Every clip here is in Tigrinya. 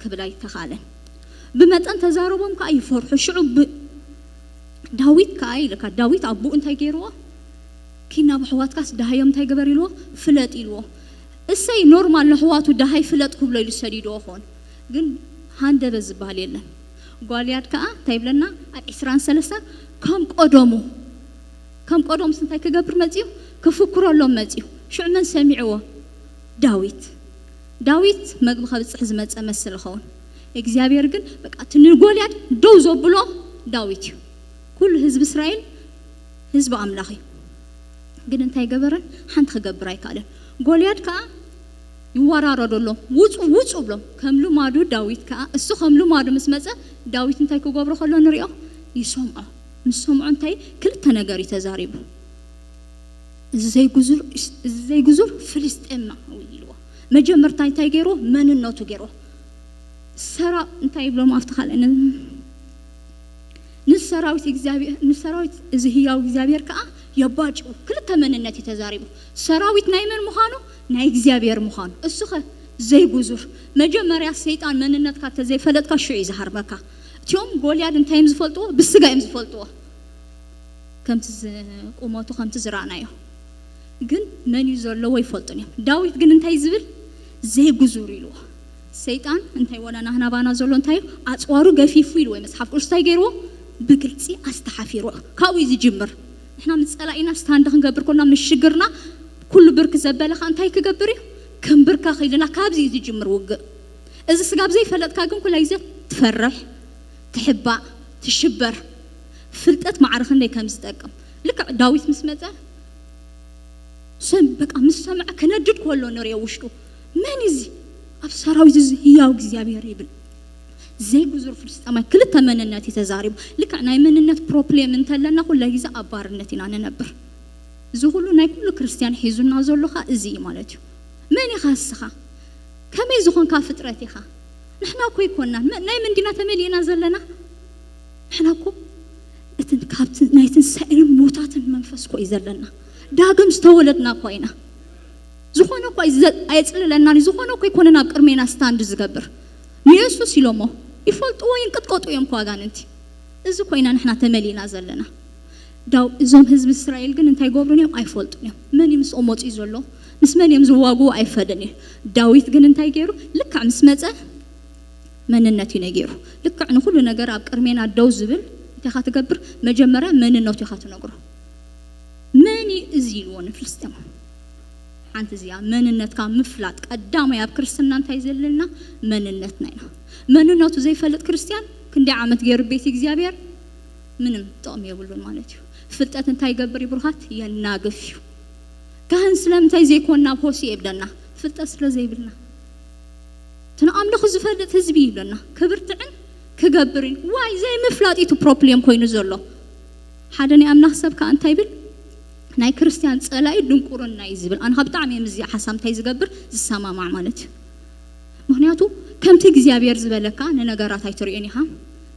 ክብል ኣይተኻለን። ብመጠን ተዛረቦም ከዓ ይፈርሑ። ሽዑ ብ- ዳዊት ከዓ ኢልካ፣ ዳዊት ኣቦኡ እንታይ ገይርዎ? ኪድ ናብ ኣሕዋትካስ ደሃዮም እንታይ ገበር ኢልዎ? ፍለጥ ኢልዎ። እሰይ ኖርማል፣ ንኣሕዋቱ ደሃይ ፍለጥ ክብሎ ኢሉ ሰዲድዎ ኾን። ግን ሃንደበት ዝበሃል የለን። ጓልያድ ከዓ እንታይ ይብለና? ኣብ ዕስራን ሰለስተን ከም ቀደሙ ከም ቀደምስ እንታይ ክገብር መጺኡ? ክፍክረሎም መጺኡ። ሽዑ መን ሰሚዕዎ? ዳዊት። ዳዊት መግቢ ከብጽሕ ዝመጸ መስል ይኸውን። እግዚኣብሔር ግን በቃ እቲ ንጎልያድ ደው ዘብሎ ዳዊት እዩ። ኩሉ ህዝቢ እስራኤል ህዝቢ ኣምላኽ እዩ። ግን እንታይ ገበረ? ሓንቲ ክገብር ኣይከኣለን። ጎልያድ ከኣ ይወራረዶ ኣሎ። ውጹ ውጹ ብሎ ከም ልማዱ ዳዊት ከኣ እሱ ከም ልማዱ ምስ መጸ ዳዊት እንታይ ክገብሮ ከሎ ንሪኦ? ይሰምዖ። ምስ ሰምዖ እንታይ ክልተ ነገር እዩ ተዛሪቡ። እዚ ዘይጉዙር እዚ ዘይጉዙር ፍልስጤማዊ ኢልዎ። መጀመርታ እንታይ ገይርዎ? መንነቱ ገይርዎ። ሰራ እንታይ ይብሎም ኣብቲ ካልእ ን- ንሰራዊት እግዚኣብሔር ንሰራዊት እዚ ህያው እግዚኣብሔር ከዓ የባጭው። ክልተ መንነት እዩ ተዛሪቡ። ሰራዊት ናይ መን ምዃኑ? ናይ እግዚኣብሔር ምዃኑ። እሱ ኸ ዘይጉዙር። መጀመርያ ሰይጣን መንነትካ ተዘይፈለጥካ ሽዑ እዩ ዝሃርመካ። እቲኦም ጎልያድ እንታይ እዮም ዝፈልጥዎ? ብስጋ እዮም ዝፈልጥዎ። ከምቲ ዝ- ቁመቱ ከምቲ ዝረኣናዮ ግን መን እዩ ዘለዎ ይፈልጡን እዮም። ዳዊት ግን እንታይ ዝብል? ዘይጉዙር ኢልዎ። ሰይጣን እንታይ ወላ ናህና ባና ዘሎ እንታይ እዩ? ኣፅዋሩ ገፊፉ ኢልዎ። መፅሓፍ ቅዱስ እንታይ ገይርዎ? ብግልፂ ኣስተሓፊርዎ። ካብኡ እዩ ዝጅምር። ንሕና ምስ ፀላኢና ስታንድ ክንገብር ኮና ምስ ሽግርና ኩሉ ብርክ ዘበለኻ እንታይ ክገብር እዩ? ክምብርከኽ ኢልና ካብዚ እዩ ዝጅምር ውግእ። እዚ ስጋብ ዘይፈለጥካ ግን ኩላ ግዜ ትፈርሕ፣ ትሕባእ፣ ትሽበር። ፍልጠት ማዕረ ክንደይ ከም ዝጠቅም። ልክዕ ዳዊት ምስ መጸ ሰም በቃ ምስ ሰምዐ ክነድድ ከሎ ንሪኦ ውሽጡ። መን እዚ ኣብ ሰራዊት እዚ ህያው እግዚኣብሔር ይብል። ዘይጉዙር ፍልስጤማይ ክልተ መንነት እዩ ተዛሪቡ። ልክዕ ናይ መንነት ፕሮብሌም እንተለና ኩላ ግዜ ኣብ ባርነት ኢና ንነብር። እዚ ኩሉ ናይ ኩሉ ክርስትያን ሒዙና ዘሎ ኸኣ እዚ እዩ ማለት እዩ። መን ኢኻ እስኻ? ከመይ ዝኾንካ ፍጥረት ኢኻ? ንሕና እኮ ኣይኮናን። መ- ናይ መን ዲና ተመሊእና ዘለና? ንሕና እኮ እቲ ካብቲ ናይ ትንሳኤን ሞታትን መንፈስ እኮ እዩ ዘለና። ዳግም ዝተወለድና እኮ ኢና። ዝኾነ እኮ እዩ ዘ- ኣየጽልለናን እዩ። ዝኾነ እኮ ኣይኮነን ኣብ ቅድሜና ስታንድ ዝገብር። ንየሱስ ኢሎሞ ይፈልጥዎ ይንቅጥቀጡ እዮም እኮ ኣጋንንቲ። እዚ ኮይና ንሕና ተመሊእና ዘለና። ዳው እዞም ህዝቢ እስራኤል ግን እንታይ ገብሩን እዮም? ኣይፈልጡን እዮም። መን እዩ ምስኦም ወፂኡ ዘሎ? ምስ መን እዮም ዝዋግኡ? ኣይፈልን እዩ። ዳዊት ግን እንታይ ገይሩ? ልክዕ ምስ መፀ መንነት እዩ ነጊሩ። ልክዕ ንኩሉ ነገር ኣብ ቅድሜና ደው ዝብል እንታይ ኢኻ ትገብር? መጀመርያ መንነቱ ኢኻ ትነግሮ። መን እዩ እዚ ኢልዎ ንፍልስጤም? ሓንቲ እዚኣ መንነትካ ምፍላጥ ቀዳማይ ኣብ ክርስትና እንታይ ዘለና? መንነትና ኢና። መንነቱ ዘይፈልጥ ክርስትያን ክንደይ ዓመት ገይሩ ቤት እግዚኣብሔር ምንም ጥቕሚ የብሉን ማለት እዩ። ፍልጠት እንታይ ይገብር ይብሩኻት? የናግፍ እዩ። ካህን ስለምንታይ ዘይኮን ናብ ሆሲ የብለና? ፍልጠት ስለ ዘይብልና። እቲ ንኣምልኹ ዝፈልጥ ህዝቢ ይብለና። ክብርትዕን ክገብርን ዋይ ዘይምፍላጥ እዩ እቲ ፕሮብሌም ኮይኑ ዘሎ። ሓደ ናይ ኣምላኽ ሰብ ከዓ እንታይ ይብል? ናይ ክርስትያን ጸላኢ ድንቁርና እዩ ዝብል። ኣነ ብጣዕሚ እዮም እዚ ሓሳብ እንታይ ዝገብር ዝሰማማዕ ማለት እዩ። ምክንያቱ ከምቲ እግዚኣብሔር ዝበለካ ንነገራት ኣይትርእዮን ኢኻ፣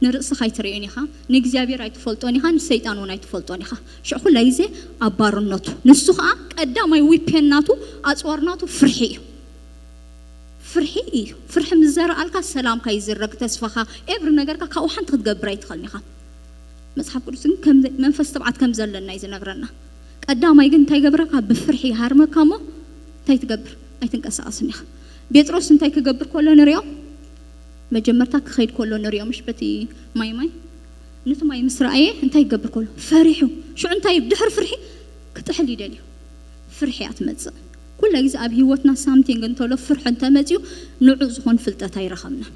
ንርእስኻ ኣይትርእዮን ኢኻ፣ ንእግዚኣብሔር ኣይትፈልጦን ኢኻ፣ ንሰይጣን እውን ኣይትፈልጦን ኢኻ። ሽዑ ኩላ ግዜ ኣብ ባርነቱ ንሱ ከዓ ቀዳማይ ዊፔን ናቱ ኣፅዋር ናቱ ፍርሒ እዩ። ፍርሒ እዩ። ፍርሒ ምስ ዘረኣልካ ሰላምካ ይዝረግ፣ ተስፋኻ ኤቭሪ ነገርካ ካብኡ ሓንቲ ክትገብር ኣይትኽእልን ኢኻ። መፅሓፍ ቅዱስ ግን ከም መንፈስ ትብዓት ከም ዘለና እዩ ዝነግረና። ቀዳማይ ግን እንታይ ገብረካ? ብፍርሒ ይሃርመካ እሞ እንታይ ትገብር? ኣይትንቀሳቐስን ኢኻ። ጴጥሮስ እንታይ ክገብር ከሎ ንሪኦ? መጀመርታ ክኸይድ ከሎ ንሪኦ፣ ምሽ በቲ ማይ ማይ ነቲ ማይ ምስ ረኣየ እንታይ ክገብር ከሎ? ፈሪሑ። ሽዑ እንታይ ድሕሪ ፍርሒ ክጥሕል ይደልዩ። ፍርሒ እያ ትመፅእ። ኩለ ግዜ ኣብ ህይወትና ሳምቲንግ እንተሎ ፍርሒ እንተመፅዩ ንዑ ዝኾን ፍልጠት ኣይረኸብናን።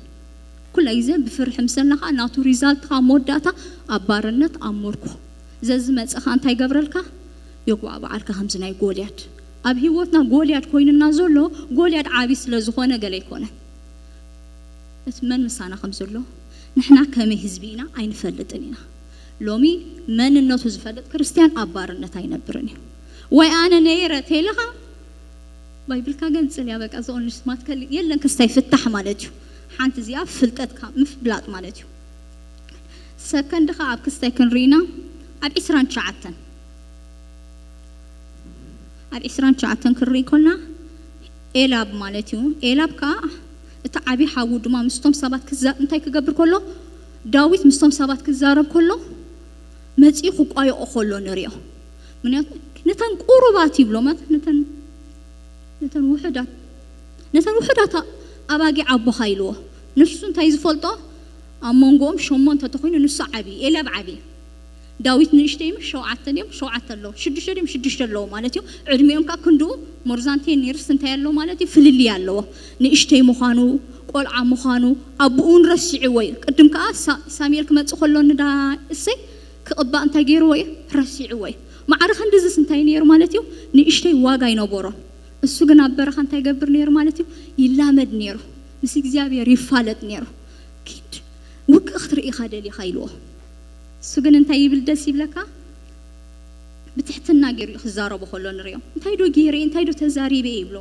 ኩለ ግዜ ብፍርሒ ምሰልና ከዓ ናቱ ሪዛልት ከዓ መወዳእታ ኣብ ባርነት ኣብ ምርኮ። ዘዝመፀ ከዓ እንታይ ገብረልካ? የጉባዕ በዓልካ ከምዚ ናይ ጎልያድ ኣብ ህይወትና ጎልያድ ኮይንና ዘሎ ጎልያድ ዓብዪ ስለ ዝኾነ ገለ ኣይኮነን። እቲ መን ምሳና ከም ዘሎ ንሕና ከመይ ህዝቢ ኢና ኣይንፈልጥን ኢና። ሎሚ መንነቱ ዝፈልጥ ክርስትያን ኣብ ባርነት ኣይነብርን እዩ። ወይ ኣነ ነይረ ተይልኻ ባይብልካ ገንጽል እያ በቃ። ዘኦንሽ ማትከል የለን ክስታይ ፍታሕ ማለት እዩ። ሓንቲ እዚኣ ፍልጠትካ ምፍላጥ ማለት እዩ። ሰከንድ ኸ ኣብ ክስታይ ክንርኢና ኣብ ዕስራን ትሽዓተን ኣብ ዕስራን ትሽዓተን ክንርኢ ኮና ኤላብ ማለት እዩ። ኤላብ ከዓ እቲ ዓቢ ሓዉ ድማ ምስቶም ሰባት ክዛ-፣ እንታይ ክገብር ከሎ፣ ዳዊት ምስቶም ሰባት ክዛረብ ከሎ፣ መጺኡ ክቋየቖ ከሎ ንሪኦ። ምኽንያቱ ነተን ቁሩባት ይብሎ፣ ማለት ነተን፣ ነተን ውሑዳት፣ ነተን ውሑዳት ኣባጊዕ ኣቦኻ ኢልዎ። ንሱ እንታይ ዝፈልጦ፣ ኣብ መንጎኦም ሸሞንተ ተኾይኑ ንሱ ዓቢ፣ ኤልያብ ዓቢ። ዳዊት ንእሽተይ ምስ ሸውዓተ ድዮም? ሸውዓተ ኣለዎ። ሽዱሽተ ድዮም? ሽዱሽተ ኣለዎ ማለት እዩ። ዕድሜኦም ከኣ ክንድኡ ሞርዛንቴ ኒርስ እንታይ ኣለዎ ማለት እዩ? ፍልልይ ኣለዎ። ንእሽተይ ምዃኑ፣ ቆልዓ ምዃኑ፣ ኣቦኡን ረሲዕዎ እዩ። ቅድም ከኣ ሳ-፣ ሳሙኤል ክመጽእ ከሎ ንዳ እሰይ ክቕባእ እንታይ ገይርዎ እዩ? ረሲዕዎ እዩ። ማዕረ ክንድዝስ እንታይ ነይሩ ማለት እዩ? ንእሽተይ ዋጋ ይነበሮ። እሱ ግን ኣብ በረኻ እንታይ ይገብር ነይሩ ማለት እዩ? ይላመድ ነይሩ። ምስ እግዚኣብሔር ይፋለጥ ነይሩ። ኪድ ውግእ ክትርኢ ኢኻ ደሊኻ ኢልዎ። እሱ ግን እንታይ ይብል ደስ ይብለካ? ብትሕትና ገይሩ እዩ ክዛረቦ ከሎ ንሪኦ። እንታይ ዶ ገይረ እየ? እንታይ ዶ ተዛሪበ እየ? ይብሎ።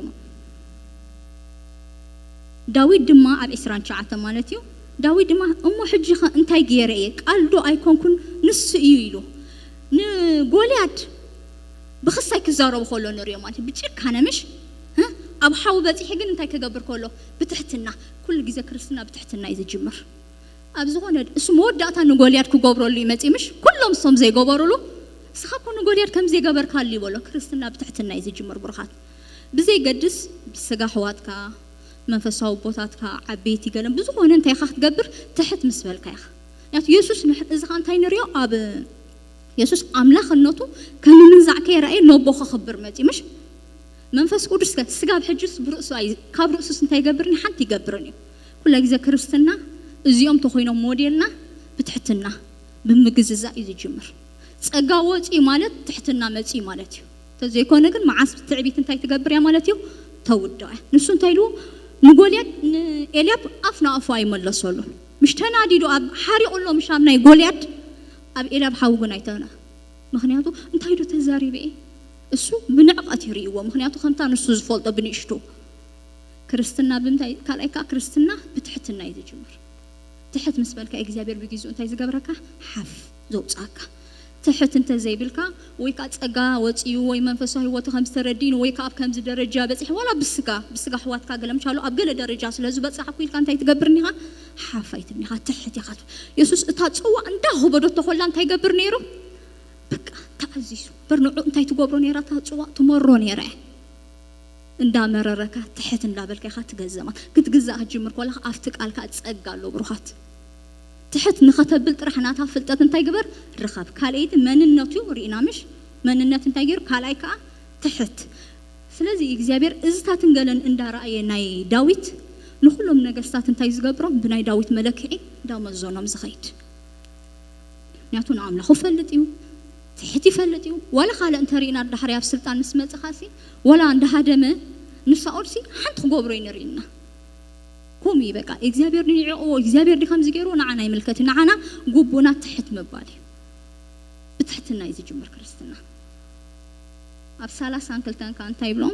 ዳዊት ድማ ኣብ ዕስራን ትሽዓተን ማለት እዩ። ዳዊት ድማ፣ "እሞ ሕጂ ኸ እንታይ ገይረ እየ? ቃል ዶ ኣይኮንኩን? ንሱ እዩ" ኢሉ ንጎልያድ ብኽሳይ ክዛረቡ ከሎ ንሪኦ ማለት እዩ። ብጭካነ ምሽ፣ እ? ኣብ ሓዊ በጺሑ ግን እንታይ ክገብር ከሎ? ብትሕትና። ኩሉ ግዜ ክርስትና ብትሕትና እዩ ዝጅምር። ኣብ ዝኾነ እሱ መወዳእታ ንጎልያድ ክገብረሉ እዩ መጺኡ ምሽ? ኩሎም እሶም ዘይገበሩሉ፣ እስኻ እኮ ንጎልያድ ከም ዘይገበርካሉ ይበሎ። ክርስትና ብትሕትና እዩ ዝጅምር ብሩኻት። ብዘይገድስ ብስጋ ኣሕዋትካ፣ መንፈሳዊ ኣቦታትካ፣ ዓበይቲ ገለን ብዝኾነ እንታይ ኢኻ ክትገብር? ትሕት ምስ በልካ ኢኻ። ምኽንያቱ የሱስ ንሕ-፣ እዚ ኸኣ እንታይ ንሪኦ? ኣብ የሱስ ኣምላኽነቱ ከም ምንዛዕ ከይረኣየ ነቦ ከኽብር መጺኡ ምሽ? መንፈስ ቅዱስ ከ ስጋብ ሕጅስ ብርእሱ ኣይ-፣ ካብ ርእሱስ እንታይ ይገብርን? ሓንቲ ይገብርን እዩ። ኩለ ግዜ ክርስትና እዚኦም ተኾይኖም ሞዴልና ብትሕትና ብምግዝዛእ እዩ ዝጅምር። ጸጋ ወጺኡ ማለት ትሕትና መጺኡ ማለት እዩ። እንተዘይኮነ ግን መዓስ ትዕቢት እንታይ ትገብር እያ ማለት እዩ? ተውድኦ እያ። ንሱ እንታይ ኢሉ ንጎልያድ ንኤልያብ ኣፍ ንኣፉ ኣይመለሰሉን። ምሽ ተናዲዱ ኣብ ሓሪቑ ኣሎ ምሽ ኣብ ናይ ጎልያድ ኣብ ኤልያብ ሓዊ ግን ኣይተና። ምኽንያቱ እንታይ ዶ ተዛሪበ እየ? እሱ ብንዕቐት ይርእይዎ። ምኽንያቱ ከምታ ንሱ ዝፈልጦ ብንእሽቱ። ክርስትና ብምንታይ? ካልኣይ ከኣ ክርስትና ብትሕትና እዩ ዝጅምር። ትሕት ምስ በልካ እግዚኣብሔር ብግዜኡ እንታይ ዝገብረካ? ሓፍ ዘውጻካ። ትሕት እንተ ዘይብልካ ወይ ከኣ ጸጋ ወጺኡ ወይ መንፈሳዊ ህይወቱ ከም ዝተረዲእን ወይ ከኣ ኣብ ከምዚ ደረጃ በጺሕ ዋላ ብስጋ፣ ብስጋ ኣሕዋትካ ገለ ምሻሉ ኣብ ገለ ደረጃ ስለ ዝበጻሕኩ ኢልካ እንታይ ትገብር ኒኻ? ሓፍ ኣይትብልኒኻ፣ ትሕት ኢኻ ትብል። የሱስ እታ ጽዋእ እንዳኸበዶ ተኾላ እንታይ ይገብር ነይሩ? በቃ ተኣዚዙ። በር ንዑ እንታይ ትገብሮ ነይራ? እታ ጽዋእ ትመሮ ነይራ እያ። እንዳመረረካ ትሕት እንዳበልካ ኢኻ ትገዝእ። ማለት ክትግዛእ ክትጅምር ከለኻ ኣብቲ ቃልካ ጸጋ ኣሎ ብሩኻት። ትሕት ንኸተብል ጥራሕ ናታ ፍልጠት እንታይ ግበር? ርኸብ። ካልኣይቲ መንነቱ ርኢና ምሽ? መንነት እንታይ ገይሩ? ካልኣይ ከኣ ትሕት። ስለዚ እግዚኣብሔር እዝታትን ገለን እንዳረኣየ ናይ ዳዊት ንኹሎም ነገስታት እንታይ ዝገብሮም? ብናይ ዳዊት መለክዒ እንዳመዘኖም ዝኸይድ። ምኽንያቱ ንኣምላኹ ይፈልጥ እዩ፣ ትሕት ይፈልጥ እዩ። ዋላ ካልእ እንተሪእና ዳሕሪ ኣብ ስልጣን ምስ መጽኻሲ፣ ዋላ እንዳሃደመ ንሳኦልሲ ሓንቲ ክገብሮ እዩ ንሪእና። ከምኡ እዩ በቃ። እግዚኣብሔር ንዕቕዎ፣ እግዚኣብሔር ድዩ ከምዚ ገይርዎ? ንዓና ኣይምልከት። ንዓና ግቡእና ትሕት ምባል እዩ። ብትሕትና እዩ ዝጅምር ክርስትና። ኣብ ሰላሳን ክልተን ከኣ እንታይ ይብሎም?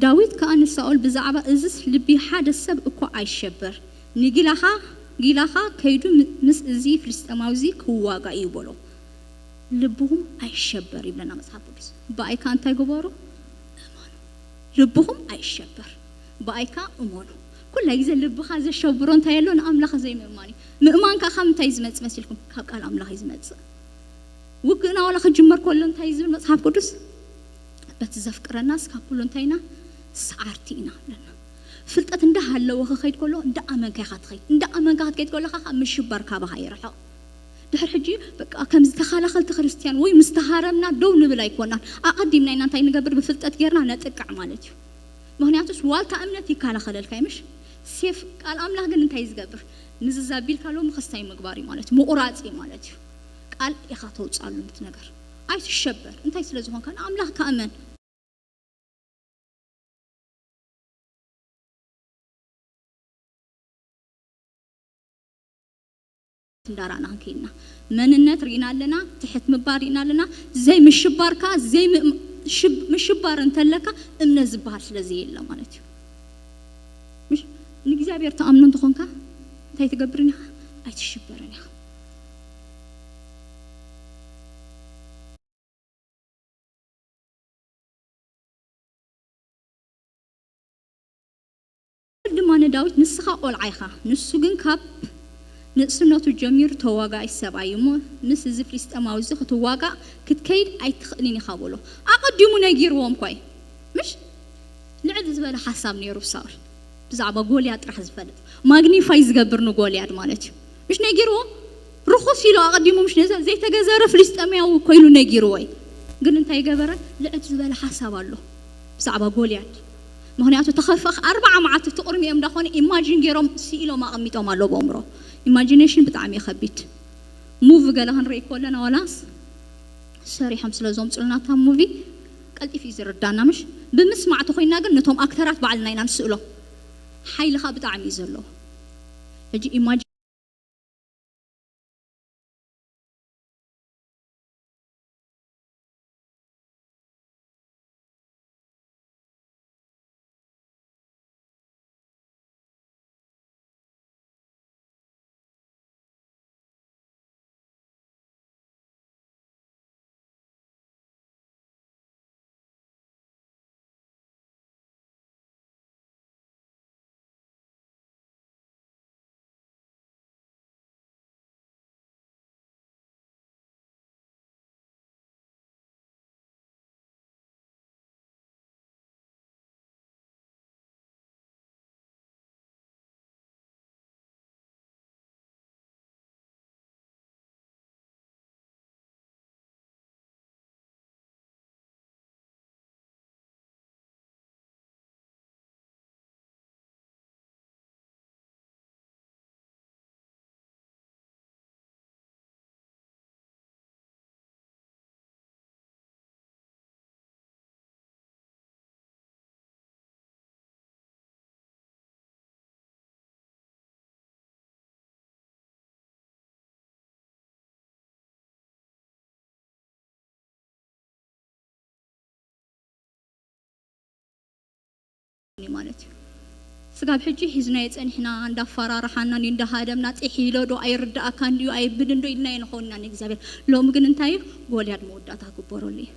ዳዊት ከኣ ንሳኦል፣ "ብዛዕባ እዝስ ልቢ ሓደ ሰብ እኳ ኣይሸበር፣ ንጊላኻ፣ ጊላኻ ከይዱ ም-፣ ምስ እዚ ፍልስጤማዊ እዚ ክዋጋእ እዩ" በሎ። ልብኹም ኣይሸበር ይብለና መጽሓፍ ቅዱስ። ብኣይ ከኣ እንታይ ግበሩ? እመኑ። ልብኹም ኣይሸበር፣ ብኣይ ከኣ እመኑ። ኩላ ግዜ ልብኻ ዘሸብሮ እንታይ ኣሎ? ንኣምላኽ ዘይምእማን እዩ። ምእማን ከኣ ካብ እንታይ እዩ ዝመጽእ መሲልኩም? ካብ ቃል ኣምላኽ እዩ ዝመጽእ። ውግእና ዋላ ክጅመር ከሎ እንታይ እዩ ዝብል መጽሓፍ ቅዱስ? "በቲ ዘፍቅረናስ ካብ ኩሉ እንታይ ኢና? ሰዓርቲ ኢና" ብለና። ፍልጠት እንዳሃለወ ክኸይድ ከሎ እንዳኣመንካ ኢኻ ትኸይድ። እንዳኣመንካ ክትከይድ ከለኻ ከኣ ምሽባር ካባኻ ይርሕቕ። ድሕሪ ሕጂ በቃ ከምዚ ተኸላኸልቲ ክርስትያን ወይ ምስ ተሃረምና ደው ንብል ኣይኮናን። ኣቐዲምና ኢና እንታይ ንገብር? ብፍልጠት ጌርና ነጥቅዕ ማለት እዩ። ምኽንያቱስ ዋልታ እምነት ይከላኸለልካ እዩ፣ ምሽ? ሴፍ ቃል ኣምላኽ ግን እንታይ እዩ ዝገብር? ምዝዝ ኣቢልካ ሎሚ ክስታይ ምግባር እዩ ማለት እዩ። ምቑራጽ እዩ ማለት እዩ። ቃል ኢኻ ተውጽኣሉ ነቲ ነገር። ኣይትሸበር። እንታይ ስለ ዝኾንካ? ንኣምላኽካ እመን። እንዳራእና ክንከይድና መንነት ርኢና ኣለና፣ ትሕት ምባል ርኢና ኣለና። ዘይምሽባርካ፣ ዘይም-፣ ሽብ-፣ ምሽባር እንተለካ እምነት ዝበሃል ስለ ዘየለ ማለት እዩ። ምሽ-፣ ንእግዚኣብሔር ትኣምኖ እንተኾንካ እንታይ ትገብርን ኢኻ? ኣይትሽበርን ኢኻ። ድማ ንዳዊት፣ "ንስኻ ቆልዓ ኢኻ፣ ንሱ ግን ካብ ንእስነቱ ጀሚሩ ተዋጋኢ ሰብኣይ እዩ እሞ፣ ምስ እዚ ፍልስጤማዊ እዚ ክትዋጋእ ክትከይድ ኣይትኽእልን ኢኻ" በሎ። ኣቐዲሙ ነጊርዎም እኳ እዩ። ምሽ ልዕል ዝበለ ሓሳብ ነይሩ ሳኦል፣ ብዛዕባ ጎልያድ ጥራሕ ዝፈልጥ፣ ማግኒፋይ ዝገብር ንጎልያድ ማለት እዩ። ምሽ ነጊርዎ፣ ርኹስ ኢሉ ኣቐዲሙ፣ ምሽ ነዚ ዘይተገዘረ ፍልስጤማዊ እኮ ኢሉ ነጊርዎ እዩ። ግን እንታይ ገበረ? ልዕል ዝበለ ሓሳብ ኣሎ ብዛዕባ ጎልያድ። ምኽንያቱ ተኸፈኽ ኣርባዓ መዓልቲ እቲ ቅድሚኦም እንዳኾነ ኢማጂን ገይሮም ስኢሎም ኣቐሚጦም ኣለዉ ብኣእምሮ። ኢማጂኔሽን ብጣዕሚ እዩ ከቢድ። ሙቪ ገለ ክንርኢ ከለና ዋላስ ሰሪሖም ስለ ዘምፅኡልና እታ ሙቪ ቀልጢፉ እዩ ዝርዳና። ምሽ ብምስማዕ ተኾይና ግን ነቶም ኣክተራት ባዕልና ኢና ንስእሎም። ሓይልኻ ብጣዕሚ እዩ ዘለዎ። ሕጂ ኢማጂን ማለት እዩ። ስጋብ ሕጂ ሒዝናዮ ጸኒሕና፣ እንዳፈራርሓና፣ እንዳሃደምና፣ ጢሕ ኢሎ ዶ ኣይርድኣካን ድዩ ኣይብልን ዶ ኢልናዮ ንኸውን ኢና ንእግዚኣብሔር። ሎሚ ግን እንታይ እዩ? ጎልያድ መወዳእታ ክግበረሉ እዩ።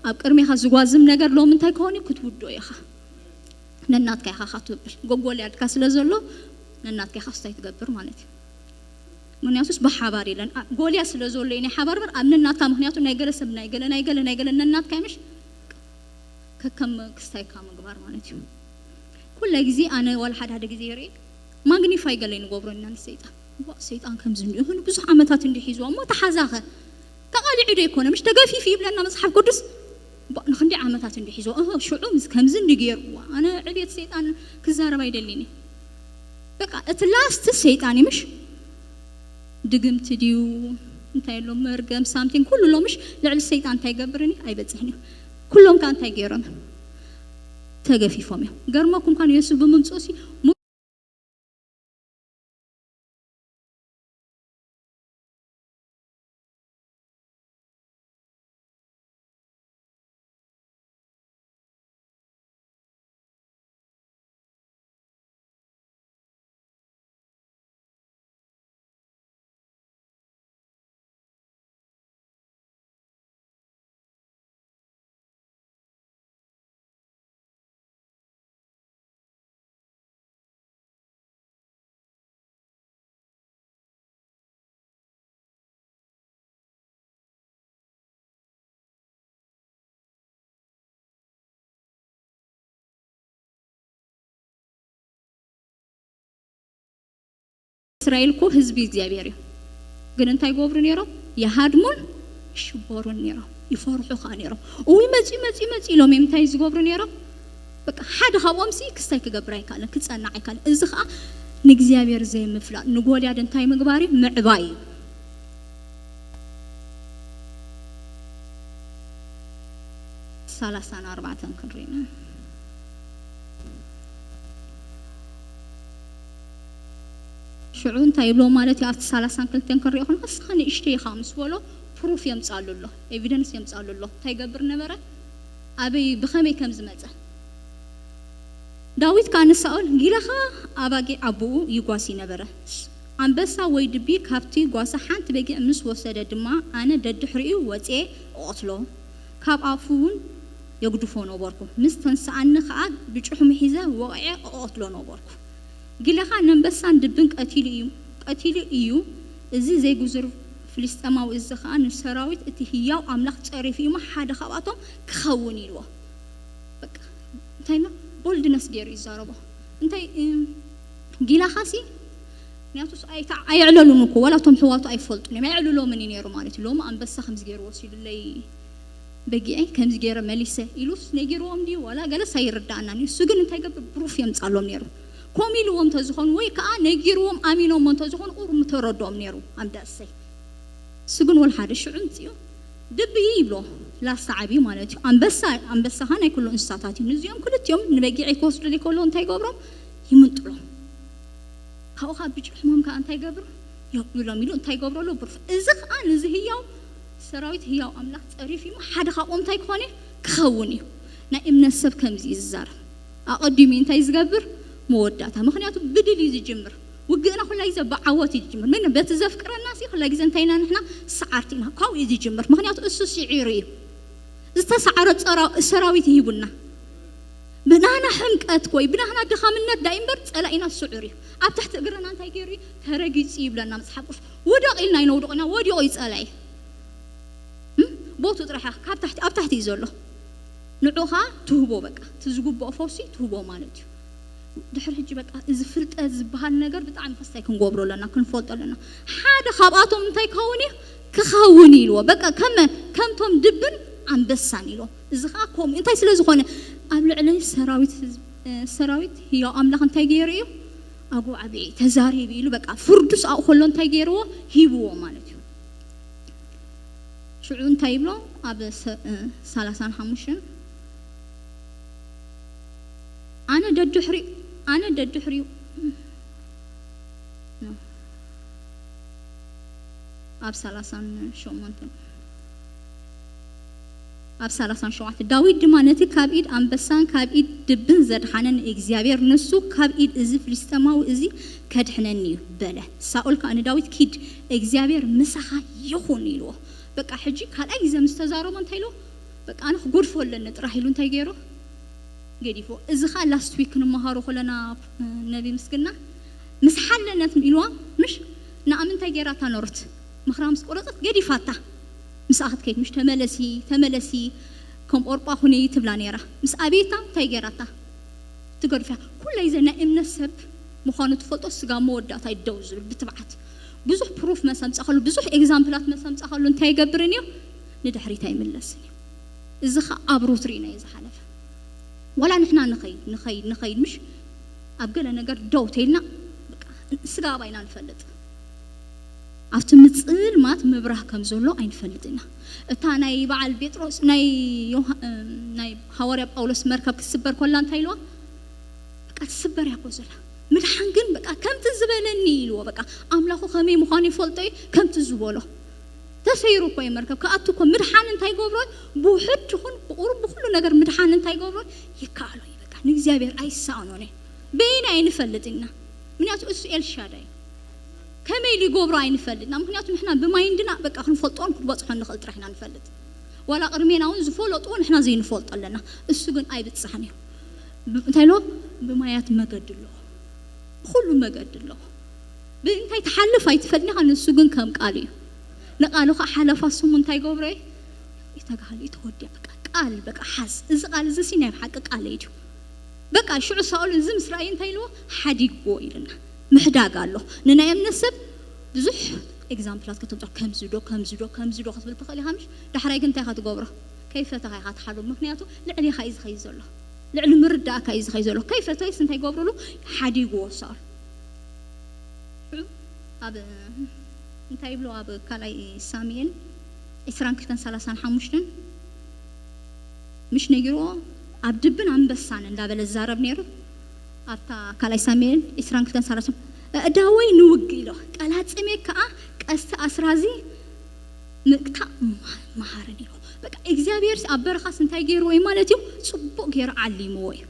ኣብ ቅድሜኻ ዝጓዝም ነገር ሎሚ እንታይ ክኸውን እዩ? ክትውድኦ ኢኻ። ነናትካ ኢኻ ትብል። ጎልያድካ ስለ ዘሎ ነናትካ ኢኻ ስታይ ትገብር ማለት እዩ። ምክንያቱስ ብሓባር የለን። ኣ-፣ ጎልያድ ስለ ዘሎ እዩ ናይ ሓባር በር ኣብ ነናትካ፣ ምክንያቱ ናይ ገለ ሰብ ናይ ገለ ናይ ገለ ናይ ገለ ነናትካ ምሽ ከከም ክስታይካ ምግባር ማለት እዩ። ኩለ ግዜ ኣነ ዋላ ሓደ ሓደ ግዜ ይርኢ ማግኒፋይ ገለ ንገብሮ ኢና ንሰይጣን። ዋ፣ ሰይጣን ከምዚ እንዲ ይኹን ብዙሕ ዓመታት እንዲ ሒዝዋ እሞ ተሓዛኸ ተቓሊዑ ዶ ይኮነ? ምሽ ተገፊፉ ይብለና መጽሓፍ ቅዱስ። ባ-፣ ንክንደይ ዓመታት እንዲ ሒዝዋ? እህ፣ ሽዑ ምስ ከምዚ እንዲ ገይርዋ። ኣነ ዕብየት ሰይጣን ክዛረብ ኣይደልን እየ። በቃ እቲ ላስት ሰይጣን እዩ ምሽ? ድግምቲ ድዩ? እንታይ ኣሎ መርገም ሳምቲንግ ኩሉ ኣሎ ምሽ? ልዕሊ ሰይጣን እንታይ ይገብርን እዩ? ኣይበጽሕን እዩ። ኩሎም ከ እንታይ ገይሮም? ተገፊፎም እዮም። ገርመኩም ካን የሱስ ብምምጽኡ ሲ እስራኤል እኮ ህዝቢ እግዚኣብሔር እዩ። ግን እንታይ ይገብሩ ነይሮም? ይሃድሙን ይሽበሩን ነይሮም። ይፈርሑ ከዓ ነይሮም። እውይ መፂኡ መፂኡ መፂኡ ኢሎም እዮም እንታይ ዝገብሩ ነይሮም? በቃ ሓደ ካብኦም ሲ ክስታይ ክገብር ኣይካለን፣ ክፀናዕ ኣይካለን። እዚ ከዓ ንእግዚኣብሔር ዘይምፍላጥ፣ ንጎልያድ እንታይ ምግባር እዩ? ምዕባይ እዩ። ሰላሳን ኣርባዕተን ክንሪና። ሽዑ እንታይ ይብሎ ማለት እዩ? ኣብቲ ሰላሳን ክልተን ክንሪኦ ከለና፣ "እስኻ ንእሽተይ ኢኻ" ምስ በሎ፣ ፕሩፍ የምጻሉ ኣሎ፣ ኤቪደንስ የምጻሉ ኣሎ። እንታይ ይገብር ነበረ? ኣበይ ብኸመይ ከም ዝመጸ። ዳዊት ከኣ ንሳኦል፣ "ጊላኻ ኣባጊዕ ኣቦኡ ይጓሲ ነበረ። ኣንበሳ ወይ ድቢ ካብቲ ጓሳ ሓንቲ በጊዕ ምስ ወሰደ ድማ፣ ኣነ ደድሕሪኡ ወጽኤ እቐትሎ፣ ካብ ኣፉ እውን የግድፎ ነበርኩ። ምስ ተንስኣኒ ከኣ ብጭሕሙ ሒዘ ወቒዐ እቐትሎ ነበርኩ።" ግለኻ ነንበሳን ድብን ቀቲሉ እዩ ቀቲሉ እዩ። እዚ ዘይጉዙር ፍልስጤማዊ እዚ ኸኣ ንሰራዊት እቲ ህያው ኣምላኽ ጸሪፉ እዩ፣ ሓደ ካብኣቶም ክኸውን ኢልዎ። በቃ እንታይ ማ ቦልድነስ ገይሩ ይዛረቦ። እንታይ ጊላኻሲ ምክንያቱ ኣየዕለሉን እኮ፣ ዋላ እቶም ሕዋቱ ኣይፈልጡን እዮም፣ ኣየዕልሎምን እዩ ነይሩ ማለት እዩ። ሎሚ ኣንበሳ ከምዚ ገይሩ ወሲዱለይ በጊዐይ ከምዚ ገይረ መሊሰ ኢሉስ ነጊርዎም ድዩ ዋላ ገለስ ኣይርዳእናን እዩ። እሱ ግን እንታይ ገብር ብሩፍ የምጻሎም ነይሩ። ኮም ኢልዎም ተዝኾኑ ወይ ከዓ ነጊርዎም ኣሚኖሞ እንተዝኾኑ ቁሩብ ምተረድኦም ነይሩ ኣምዳሰይ። እሱ ግን ወላ ሓደ ሽዑ ምጽኡ ድብይ ይብሎ ላስታ ዓብዩ ማለት እዩ። ኣንበሳ ኣንበሳ ኸዓ ናይ ኩሉ እንስሳታት እዩ። ንዚኦም ክልቲኦም ንበጊዐይ ክወስዱ ከለዉ እንታይ ይገብሮም? ይምንጥሎም። ካብኡ ከዓ ብጭሕሞም ከዓ እንታይ ይገብር? የብሎም ኢሉ እንታይ ይገብረሉ? ብሩፍ። እዚ ከዓ ንዚ ህያው ሰራዊት ህያው ኣምላኽ ጸሪፍ እዩ። ሓደ ካብኦም እንታይ ክኾን እዩ? ክኸውን እዩ። ናይ እምነት ሰብ ከምዚ እዩ ዝዛረብ። ኣቐዲሙ እንታይ ዝገብር? መወዳእታ። ምክንያቱ ብድል እዩ ዝጅምር። ውግእና ኩላ ግዜ ብዓወት እዩ ዝጅምር። ምን በቲ ዘፍቅረና ሲ ኩላ ግዜ እንታይ ኢና ንሕና? ሰዓርቲ ኢና። ካብኡ እዩ ዝጅምር። ምክንያቱ እሱ ስዒሩ እዩ። ዝተሰዓረ ጸራ- ሰራዊት ይሂቡና። ብናህና ሕምቀት ኮይ ብናህና ድኻምነት ዳይ እምበር ጸላኢና ስዑር እዩ። ኣብ ትሕቲ እግርና እንታይ ገይሩ እዩ? ተረጊጹ ይብለና መጽሓፍ ቅዱስ። ውደቕ ኢልና ይነውድቕ ኢና፣ ወዲቑ እዩ ጸላኢ። እም? ቦቱ ጥራሕ ካብ ታሕቲ ኣብ ታሕቲ እዩ ዘሎ። ንዑኻ ትህቦ በቃ እቲ ዝግብኦ ፈውሲ ትህቦ ማለት እዩ። ድሕሪ ሕጂ በቃ እዚ ፍልጠት ዝበሃል ነገር ብጣዕሚ ከስታይ ክንገብሮ ኣለና፣ ክንፈልጦ ኣለና። ሓደ ካብኣቶም እንታይ ክኸውን እዩ? ክኸውን ኢልዎ። በቃ ከመ ከምቶም ድብን ኣንበሳን ኢልዎ። እዚ ኸዓ ከምኡ እንታይ ስለ ዝኾነ ኣብ ልዕሊ ሰራዊት ህዝብ- እ፣ ሰራዊት ህያው ኣምላኽ እንታይ ገይሩ እዩ? ኣጉ ዓብዒ ተዛሪቡ ኢሉ በቃ ፍርዱ ስኣኡ ከሎ እንታይ ገይርዎ? ሂብዎ ማለት እዩ። ሽዑ እንታይ ይብሎ? ኣብ ሰ- እ፣ ሰላሳን ሓሙሽተን ኣነ ደድሕሪኡ ኣነ ደድሕሪኡ ኣብ ሰላሳን ሸሞንተን ኣብ ሰላሳን ሸውዓተ ዳዊት ድማ ነቲ ካብ ኢድ ኣንበሳን ካብ ኢድ ድብን ዘድሓነኒ እግዚኣብሔር ንሱ ካብ ኢድ እዚ ፍልስጤማዊ እዚ ከድሕነኒ እዩ በለ። ሳኦል ከኣ ንዳዊት ኪድ እግዚኣብሔር ምሳኻ ይኹን ኢልዎ። በቃ ሕጂ ካልኣይ ግዜ ምስ ተዛረቦ እንታይ ኢልዎ? በቃ ኣነ ክጎድፎ ኣለኒ ጥራሕ ኢሉ እንታይ ገይሩ? ገዲፎ። እዚ ኸዓ ላስት ዊክ ክንመሃሮ ከለና ነቢ ምስግና ምስ ሓለነት ኢልዋ ምሽ ንኣ ምንታይ ገይራታ ኖርት ምኽራ ምስ ቆረጸት ገዲፋታ። ምስኣ ክትከይድ ምሽ ተመለሲ ተመለሲ ከም ኦርጳ ኩኒ ትብላ ነይራ። ምስ ኣቤታ እንታይ ገይራታ? ትገድፍያ። ኩለይ ዘ ናይ እምነት ሰብ ምዃኑ ትፈልጦ ስጋ መወዳእታ ይደው ዝብል ብትብዓት ብዙሕ ፕሩፍ መሰምጻ ከሉ ብዙሕ ኤግዛምፕላት መሰምጻ ከሉ እንታይ ይገብርን እዩ? ንድሕሪት ኣይምለስን እዩ። እዚ ኸዓ ኣብ ሩት ርኢና እዩ ዝሓለፈ። ዋላ ንሕና ንኸይድ ንኸይድ ንኸይድ ምሽ ኣብ ገለ ነገር ደው ተይልና በቃ ስጋ ኣባይና ንፈልጥ ኣብቲ ምጽልማት ምብራህ ከም ዘሎ ኣይንፈልጥ ኢና። እታ ናይ በዓል ጴጥሮስ ናይ ዮሃ- ናይ ሃዋርያ ጳውሎስ መርከብ ክትስበር ኮላ እንታይ ኢልዋ? በቃ ትስበር እያ ኮ ዘላ ምድሓን ግን በቃ ከምቲ ዝበለኒ ኢልዎ በቃ ኣምላኹ ከመይ ምዃኑ ይፈልጦ እዩ ከምቲ ዝበሎ ተሰይሩ እኮ እዩ መርከብ ክኣቱ እኮ ምድሓን እንታይ ገብሮ ብውሕድ ይኹን ብቁሩብ ብኩሉ ነገር ምድሓን እንታይ ገብሮ ይከኣሎ እዩ በቃ ንእግዚኣብሔር ኣይሰኣኖን እዩ በይና ኣይንፈልጥና ምክንያቱ እሱ ኤልሻዳይ እዩ ከመይ ኢሉ ይገብሮ ኣይንፈልጥና ምክንያቱ ንሕና ብማይንድና በቃ ክንፈልጦን ክንበፅሖን ንኽእል ጥራሕ ኢና ንፈልጥ ዋላ ቅድሜና እውን ዝፈለጥዎ ንሕና ዘይንፈልጦ ኣለና እሱ ግን ኣይብፅሕን እዩ እንታይ ኢሎ ብማያት መገዲ ኣለዎ ብኩሉ መገዲ ኣለዎ ብእንታይ ትሓልፍ ኣይትፈልጥን ኢኻ ንሱ ግን ከም ቃል እዩ ንቃሉ ከዓ ሓለፋ ስሙ እንታይ ገብሮ እዩ ይተጋህሉ እዩ ተወዲያ በቃ ቃል በቃ ሓዝ እዚ ቃል እዚ ሲ ናይ ሓቂ ቃል እዩ በቃ ሽዑ ሳኦል እዚ ምስ ረኣየ እንታይ ኢልዎ ሓዲግዎ ኢልና ምሕዳግ ኣሎ ንናይ እምነት ሰብ ብዙሕ ኤግዛምፕላት ከተምፅኦ ከምዚ ዶ ከምዚ ዶ ከምዚ ዶ ክትብል ትኽእል ኢኻ ምሽ ዳሕራይ ግን እንታይ ኢኻ ትገብሮ ከይፈተኻ ኢኻ ትሓዶ ምክንያቱ ልዕሌኻ እዩ ዝኸይድ ዘሎ ልዕሊ ምርዳእካ እዩ ዝኸይድ ዘሎ ከይፈተይስ እንታይ ገብርሉ ሓዲግዎ ሳኦል ኣብ እንታይ ይብሎ ኣብ ካልኣይ ሳሙኤል ዕስራን ክልተን ሰላሳን ሓሙሽተን ምሽ ነጊርዎ ኣብ ድብን ኣንበሳን እንዳበለ ዝዛረብ ነይሩ ኣብታ ካልኣይ ሳሙኤል ዕስራን ክልተን ሰላሳን እእዳወይ ንውግ ኢሎ ቀላጽሜ ከዓ ቀስቲ ኣስራዚ ምቅታእ መሃርን ኢሎ በቃ እግዚኣብሔር ኣብ በረኻስ እንታይ ገይርዎ እዩ ማለት እዩ ጽቡቅ ገይሩ ዓሊምዎ እዩ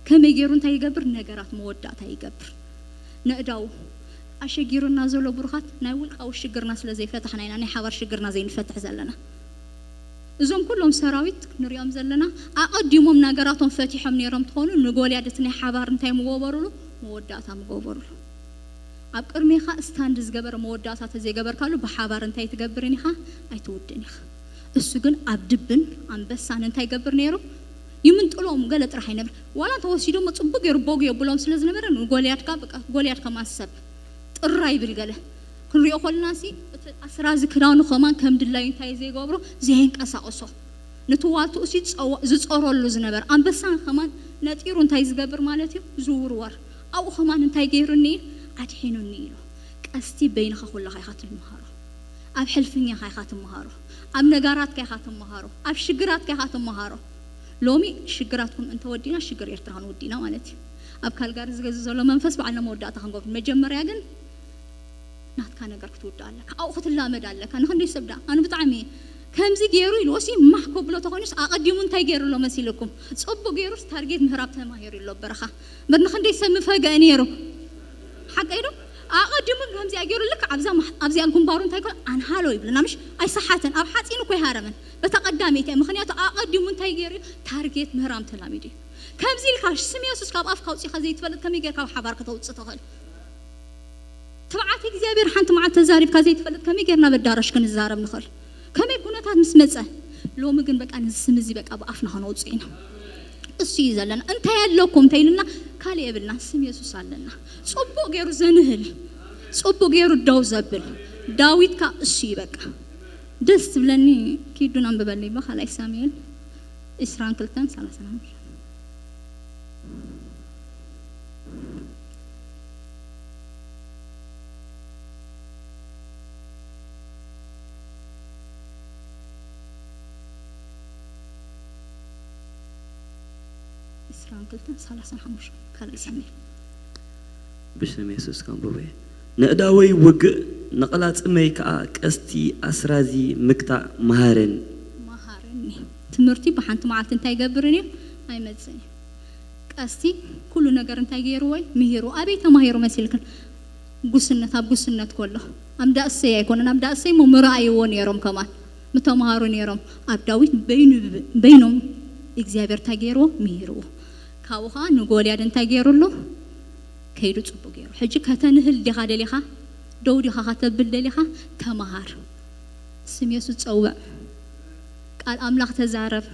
ከመይ ገይሩ እንታይ ይገብር ነገራት መወዳእታ ይገብር ነእዳው ኣሸጊሩና ዘሎ ብሩኻት ናይ ውልቃዊ ሽግርና ስለ ዘይፈታሕና ኢና ናይ ሓባር ሽግርና ዘይንፈትሕ ዘለና እዞም ኩሎም ሰራዊት ንሪኦም ዘለና ኣቐዲሞም ነገራቶም ፈቲሖም ነይሮም ትኾኑ ንጎልያድ እቲ ናይ ሓባር እንታይ ምወበሩሉ መወዳእታ ምገበርሉ። ኣብ ቅድሜኻ ስታንድ ዝገበረ መወዳእታ ተዘይገበርካሉ፣ ብሓባር እንታይ ትገብርን ኢኻ? ኣይትውድን ኢኻ። እሱ ግን ኣብ ድብን ኣንበሳን እንታይ ይገብር ነይሩ? ይምንጥሎም ገለ ጥራሕ ኣይነብር። ዋላ እንተወሲዶሞ ጽቡቅ ገይሩ ቦግ የብሎም ስለ ዝነበረ፣ ንጎልያድካ በቃ፣ ጎልያድ ከማን ሰብ ጥራ ይብል ገለ። ክንሪኦ ከለና ሲ፣ እቲ ኣስራዚ ክዳኑ ከማን ከም ድላዩ እንታይ ዘይገብሮ፣ ዘየንቀሳቕሶ። ንትዋልትኡ ሲ ጸዋ-፣ ዝጾረሉ ዝነበረ። ኣንበሳ ከማን ነጢሩ እንታይ ዝገብር ማለት እዩ? ዝውርወር። ኣብኡ ከማን እንታይ ገይሩኒ? ኣድሒኑኒ ኢሉ። ቀስቲ በይንኻ ኩለኻ ኢኻ ትመሃሮ። ኣብ ሕልፍኛኻ ኢኻ ትመሃሮ። ኣብ ነጋራትካ ኢኻ ትመሃሮ። ኣብ ሽግራትካ ኢኻ ትመሃሮ። ሎሚ ሽግራትኩም እንተወዲና፣ ሽግር ኤርትራ ክንውዲና ማለት እዩ። ኣብ ካልጋሪ ዝገዝእ ዘሎ መንፈስ በዓልና መወዳእታ ክንገብር። መጀመርያ ግን ናትካ ነገር ክትውዳእ ኣለካ። ኣብኡ ክትላመድ ኣለካ። ንኽንደይ ሰብ ደኣ ኣነ ብጣዕሚ እየ ከምዚ ገይሩ ኢልዎሲ ማህ ከብሎ ተኾይኑስ ኣቐዲሙ እንታይ ገይሩ ኣሎ መሲልኩም? ጽቡቕ ገይሩስ ታርጌት ምህራብ ተማሂሩ ኣሎ በረኻ። እምበር ንኽንደይ ሰብ ምፈገአ ነይሩ። ሓቀይ ዶ? ኣቐዲሙ ከምዚኣ ገይሩ ልክዕ ኣብዛ ማህ-፣ ኣብዚኣ ግንባሩ እንታይ ኮን ኣንሃሎ ይብልና ምሽ? ኣይሰሓተን። ኣብ ሓጺን እኮ ይሃረመን። በታ ቀዳመይቲ እያ። ምኽንያቱ ኣቐዲሙ እንታይ ገይሩ እዩ? ታርጌት ምህራም ተላሚዱ እዩ። ከምዚ ኢልካ ስም የሱስ ካብ ኣፍካ ኣውጺኻ ዘይትፈልጥ ከመይ ጌርካ ኣብ ሓባር ከተውጽእ ትኽእል? ትብዓት እግዚኣብሔር ሓንቲ መዓልቲ ተዛሪብካ ዘይትፈልጥ ከመይ ጌርና ኣብ ኣዳራሽ ክንዛረብ ንኽእል? ከመይ ኩነታት ምስ መጸ? ሎሚ ግን በቃ ነዚ ስም እዚ በቃ ብኣፍና ከነውጽእ ኢና። እሱ እዩ ዘለና። እንታይ ኣለኩም እንተኢሉና ካልእ የብልና፣ ስም የሱስ ኣለና። ጽቡቕ ገይሩ ዘንህል፣ ጽቡቕ ገይሩ ደው ዘብል ዳዊትካ እሱ እዩ በቃ። ደስ ትብለኒ። ኪዱን ኣንብበለይ እባ ካልኣይ ሳሙኤል ዕስራን ክልተን ሰላሳን ሓሙሽተን። ዕስራን ክልተን ሰላሳን ሓሙሽተን ካልኣይ ሳሙኤል። ብስም የሱስ ከንብቦ እየ። ነእዳወይ ውግእ፣ ነቐላጽመይ ከኣ ቀስቲ ኣስራዚ ምግታእ መሃረኒ። መሃረኒ። ትምህርቲ ብሓንቲ መዓልቲ እንታይ ይገብርን እዩ? ኣይመጽእን እዩ። ቀስቲ ኩሉ ነገር እንታይ ገይርዎ እዩ? ምሂሩ። ኣበይ ተማሂሩ መሲልክን? ጉስነት፣ ኣብ ጉስነት ከሎ። ኣብ ዳእሰይ ኣይኮነን፣ ኣብ ዳእሰይ እሞ ምረኣይዎ ነይሮም ከማን። ምተምሃሩ ነይሮም። ኣብ ዳዊት በይኑ፣ በይኖም እግዚኣብሔር እንታይ ገይርዎ? ምሂርዎ። ካብኡ ኸዓ ንጎልያድ እንታይ ገይሩሉ? ከይዱ ጽቡቅ ገይሩ። ሕጂ ከተንህል ዲኻ ደሊኻ? ደው ዲኻ ከተብል ደሊኻ? ተመሃር። ስም የሱስ ጸውዕ። ቃል ኣምላኽ ተዛረብ።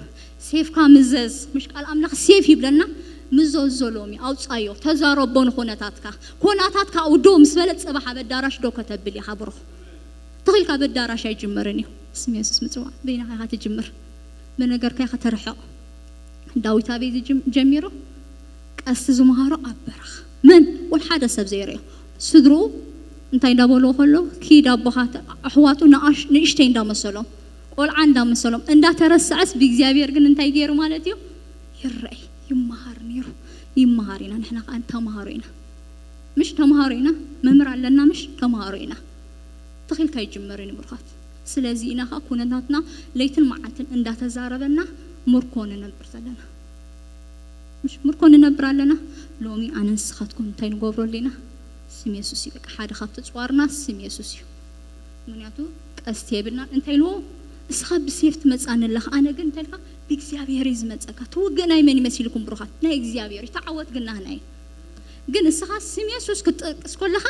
ሴፍካ ምዘዝ። ምሽ ቃል ኣምላኽ ሴፍ ይብለና? ምዘዞ ሎሚ። ኣውጻዮ። ተዛረቦ ንኹነታትካ። ኩነታትካ ኣብኡ ደው ምስ በለ ጽባሕ ኣብ ኣዳራሽ ደው ከተብል ኢኻ ብሩኽ። ተኺልካ ኣብ ኣዳራሽ ኣይጅመርን እዩ። ስም የሱስ ምጽዋዕ። በይንኻ ኢኻ ትጅምር። ብነገርካ ኢኻ ተርሕቕ። ዳዊት ኣበይ ዝጅም-፣ ጀሚሩ? ቀስቲ ዝመሃሮ ኣብ በረኻ። መን? ወላ ሓደ ሰብ ዘይርእዮ። ስድርኡ እንታይ እንዳበልዎ ከሎ፣ ኪድ ኣቦኻ ተ-፣ ኣሕዋቱ ንኣሽ-፣ ንእሽተይ እንዳመሰሎም፣ ቆልዓ እንዳመሰሎም፣ እንዳተረስዐስ ብእግዚኣብሔር ግን እንታይ ገይሩ ማለት እዩ? ይረኣይ፣ ይመሃር ነይሩ። ይመሃር ኢና፣ ንሕና ከኣ ተምሃሮ ኢና። ምሽ ተምሃሮ ኢና፣ መምህር ኣለና፣ ምሽ ተምሃሮ ኢና። ተኺልካ ኣይጅመርን እዩ ብሩኻት። ስለዚ ኢና ኸኣ ኩነታትና ለይትን መዓልትን እንዳተዛረበና ምርኮ ንነብር ዘለና። ምሽ ምርኮ ንነብር ኣለና። ሎሚ ኣነ ንስኻትኩም እንታይ ንገብረሉ ኢና? ስም የሱስ እዩ። በቃ ሓደ ካብቲ ጽዋርና ስም የሱስ እዩ። ምክንያቱ ቀስቲ የብልናን። እንታይ ኢልዎ? እስኻ ብሴፍ ትመጻኒ ኣለኻ፣ ኣነ ግን እንታይ ኢልካ? ብእግዚኣብሔር እዩ ዝመጸካ። ትውግእ ናይ መን ይመሲልኩም ብሩኻት? ናይ እግዚኣብሔር እዩ። ተዓወት ግን ናህና እዩ። ግን እስኻ ስም የሱስ ክትጠቅስ ከለኻ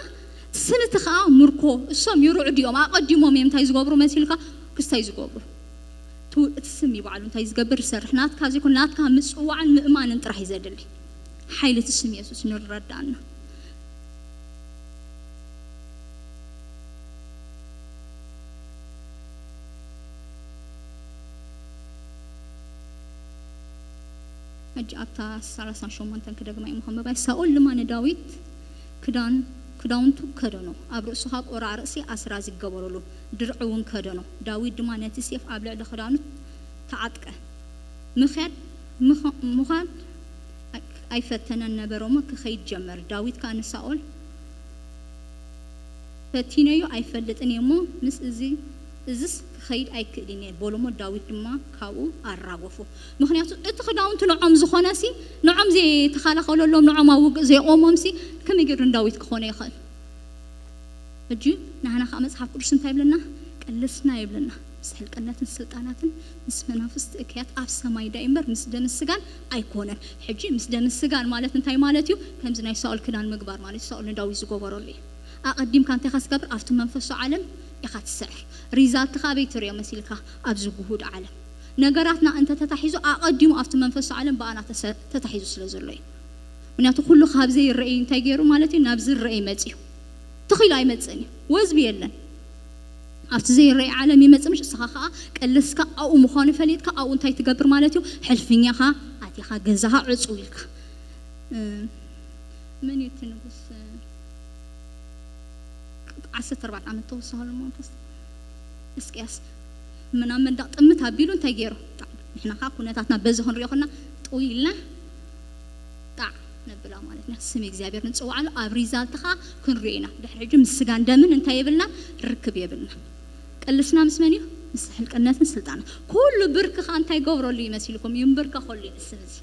ስም እቲ ኸኣ ምርኮ፣ እሶም ይርዕዱ እዮም፣ ኣቐዲሞም እዮም እንታይ ዝገብሩ መሲልካ? ክስታይ ዝገብሩ። ቱ-፣ እቲ ስም እዩ ባዕሉ እንታይ ዝገብር ዝሰርሕ። ናትካ ዘይኮነ፣ ናትካ ምጽዋዕን ምእማንን ጥራሕ እዩ ዘድሊ። ሓይሊ እቲ ስም የሱስ ንረዳእና። ሕጂ ኣብታ ሰላሳን ሸሞንተን ክደግማ እየ፣ ምኸንበባይ። ሳኦል ድማ ንዳዊት ክዳን-፣ ክዳውንቱ ከደኖ፣ ኣብ ርእሱ ኸኣ ቆራዕ ርእሲ ኣስራዚ ገበረሉ፣ ድርዒ እውን ከደኖ። ዳዊት ድማ ነቲ ሴፍ ኣብ ልዕሊ ክዳኑ ተዓጥቀ። ምኽያድ፣ ምኸ-፣ ምዃድ ኣይ-፣ ኣይፈተነን ነበረ እሞ ክኸይድ ጀመር። ዳዊት ከኣ ንሳኦል፣ ፈቲነዮ ኣይፈልጥን እየ እሞ፣ ምስ እዚ፣ እዝስ ክኸይድ ኣይክእልን እየ፣ በሎ እሞ፣ ዳዊት ድማ ካብኡ ኣራገፎ። ምኽንያቱ፣ እቲ ክዳውንቱ ንዖም ዝኾነሲ፣ ንዖም ዘይተኸላኸለሎም፣ ንዖም ኣብ ውግእ ዘይቆሞምሲ፣ ከመይ ገይሩ ንዳዊት ክኾነ ይኽእል? ሕጂ፣ ንሕና ከኣ መጽሓፍ ቅዱስ እንታይ ይብለና? ቀልስና ይብለና። ምስ ሕልቅነትን ስልጣናትን ምስ መናፍስቲ እከያት ኣብ ሰማይ ዳይ እምበር ምስ ደምን ስጋን ኣይኮነን። ሕጂ ምስ ደምን ስጋን ማለት እንታይ ማለት እዩ? ከምዚ ናይ ሳኦል ክዳን ምግባር ማለት እዩ። ሳኦል ንዳዊት ዝገበረሉ እዩ። ኣቐዲምካ እንታይ ኢኻ ትገብር? ኣብቲ መንፈሳዊ ዓለም ኢኻ ትስዕር። ሪዛልትኻ ኣበይ ትሪኦ መሲልካ? ኣብዚ ጉሁድ ዓለም። ነገራትና እንተ ተታሒዙ ኣቐዲሙ ኣብቲ መንፈሳዊ ዓለም ብኣና ተሰ- ተታሒዙ ስለ ዘሎ እዩ። ምክንያቱ ኩሉ ካብ ዘይረአይ እንታይ ገይሩ ማለት እዩ? ናብ ዝረአይ መፅዩ። ትኺሉ ኣይመፅእን እዩ። ወዝቢ የለን። ኣብቲ ዘይረአይ ዓለም ይመጽእ ምሽ እስኻ ኸዓ ቀልስካ ኣብኡ ምዃኑ ፈሊጥካ ኣብኡ እንታይ ትገብር ማለት እዩ? ሕልፍኛኻ ኣቲኻ ገዛኻ ዕጹው ኢልካ። እ፣ መን እዩ እቲ ንጉስ? እ፣ ዓሰርተ ኣርባዕተ ዓመት ተወሰኸሉ መንፈስ እስቅያስ ምናምን መንደቕ ጥምት ኣቢሉ እንታይ ገይሩ? ንሕና ኸዓ ኩነታትና በዚ ክንሪኦ ከና ጥው ኢልና ጣዕ ነብላ ማለት ኢና። ስም እግዚኣብሔር ንጽውዓሉ ኣብ ሪዛልትኻ ክንሪኦ ኢና። ድሕሪ ሕጂ ምስ ስጋን ደምን እንታይ የብልና? ርክብ የብልና። ቀልስና ምስ መን እዩ? ምስ ሕልቅነትን ስልጣን። ኩሉ ብርክኻ እንታይ ገብረሉ እዩ መሲልኩም? ይንብርከኸሉ እዩ ንስም እዚ።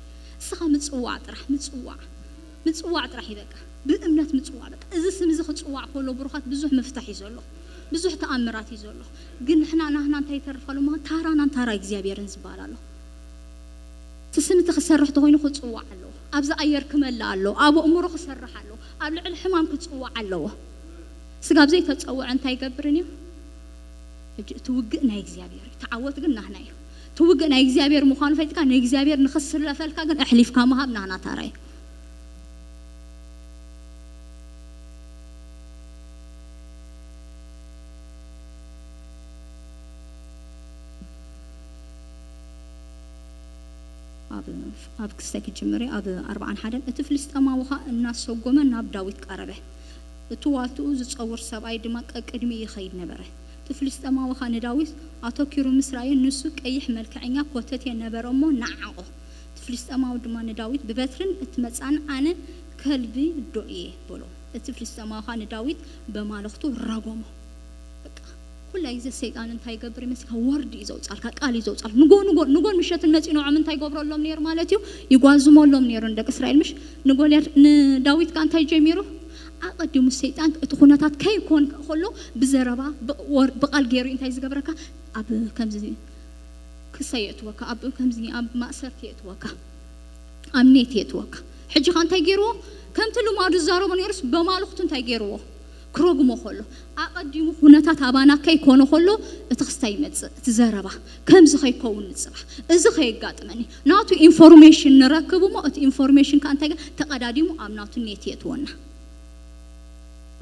እስኻ ምጽዋዕ ጥራሕ፣ ምጽዋዕ። ምጽዋዕ ጥራሕ እዩ በቃ። ብእምነት ምጽዋዕ በቃ። እዚ ስም እዚ ክጽዋዕ ከሎ ብሩኻት ብዙሕ ምፍታሕ እዩ ዘሎ። ብዙሕ ተኣምራት እዩ ዘሎ። ግን ንሕና ናህና እንታይ ይተርፍ ኣሎ? ታራናን ታራ እግዚኣብሔርን ዝበሃል ኣሎ። እቲ ስም እቲ ክሰርሕ ተኾይኑ ክጽዋዕ ኣለዎ። ኣብዚ ኣየር ክመልእ ኣለዎ። ኣብ ኣእምሮ ክሰርሕ ኣለዎ። ኣብ ልዕሊ ሕማም ክጽዋዕ ኣለዎ። ስጋ ኣብ ዘይተጸውዐ እንታይ ይገብርን እዩ? ሕጂ እቲ ውግእ ናይ እግዚኣብሔር እዩ። እቲ ዓወት ግን ናህና እዩ። እቲ ውግእ ናይ እግዚኣብሔር ምዃኑ ፈሊጥካ ንእግዚኣብሔር ንኽስለፈልካ ግን ኣሕሊፍካ ምሃብ ናህና ታራ እዩ። ኣብ ኣብ ክስታይ ክጅምር እዩ። ኣብ ኣርባዓን ሓደን እቲ ፍልስጤማዊ ኸኣ እናሰጎመ ናብ ዳዊት ቀረበ። እቲ ዋልትኡ ዝጸውር ሰብኣይ ድማ ቀቅድሚኡ ይኸይድ ነበረ። እቲ ፍልስጤማዊ ኸኣ ንዳዊት፣ ኣተኲሩ ምስ ረኣዮ፣ ንሱ ቀይሕ መልክዐኛ ኮተቴ ነበረ እሞ ነዓቖ። እቲ ፍልስጤማዊ ድማ ንዳዊት፣ ብበትርን እትመጽኣን ኣነ ከልቢ ዶ እየ? በሎ። እቲ ፍልስጤማዊ ኸኣ ንዳዊት በማልኽቱ ረጎሞ። በቃ፣ ኩላ ግዜ ሰይጣን እንታይ ይገብር ይመስልካ? ወርድ እዩ ዘውጻልካ፣ ቃል እዩ ዘውጻልካ። ንጎ ንጎ ንጎን ምሸትን መጺኡ ንዖም እንታይ ይገብረሎም ነይሩ ማለት እዩ? ይጓዝመሎም ነይሩ ንደቂ እስራኤል። ምሽ ንጎልያድ ንዳዊት ከኣ እንታይ ጀሚሩ? ኣቐዲሙ ሰይጣን እቲ ኩነታት ከይኮን ከሎ ብዘረባ ብወር- ብቃል ገይሩ እንታይ ዝገብረካ? ኣብ ከምዚ ክሳይ የእትወካ፣ ኣብ ከምዚ ኣብ ማእሰርቲ የእትወካ፣ ኣብ ኔት የእትወካ። ሕጂ ኸ እንታይ ገይርዎ? ከምቲ ልማዱ ዝዛረቦ ነይሩስ በማልኽቱ እንታይ ገይርዎ? ክረግሞ ከሎ ኣቐዲሙ ኩነታት ኣባና ከይኮነ ከሎ እቲ ክስታይ ይመጽእ፣ እቲ ዘረባ ከምዚ ከይከውን ንጽባሕ፣ እዚ ከየጋጥመኒ ናቱ ኢንፎርሜሽን ንረክብ እሞ እቲ ኢንፎርሜሽን ከኣ እንታይ ገ- ተቐዳዲሙ ኣብ ናቱ ኔት የእትወና።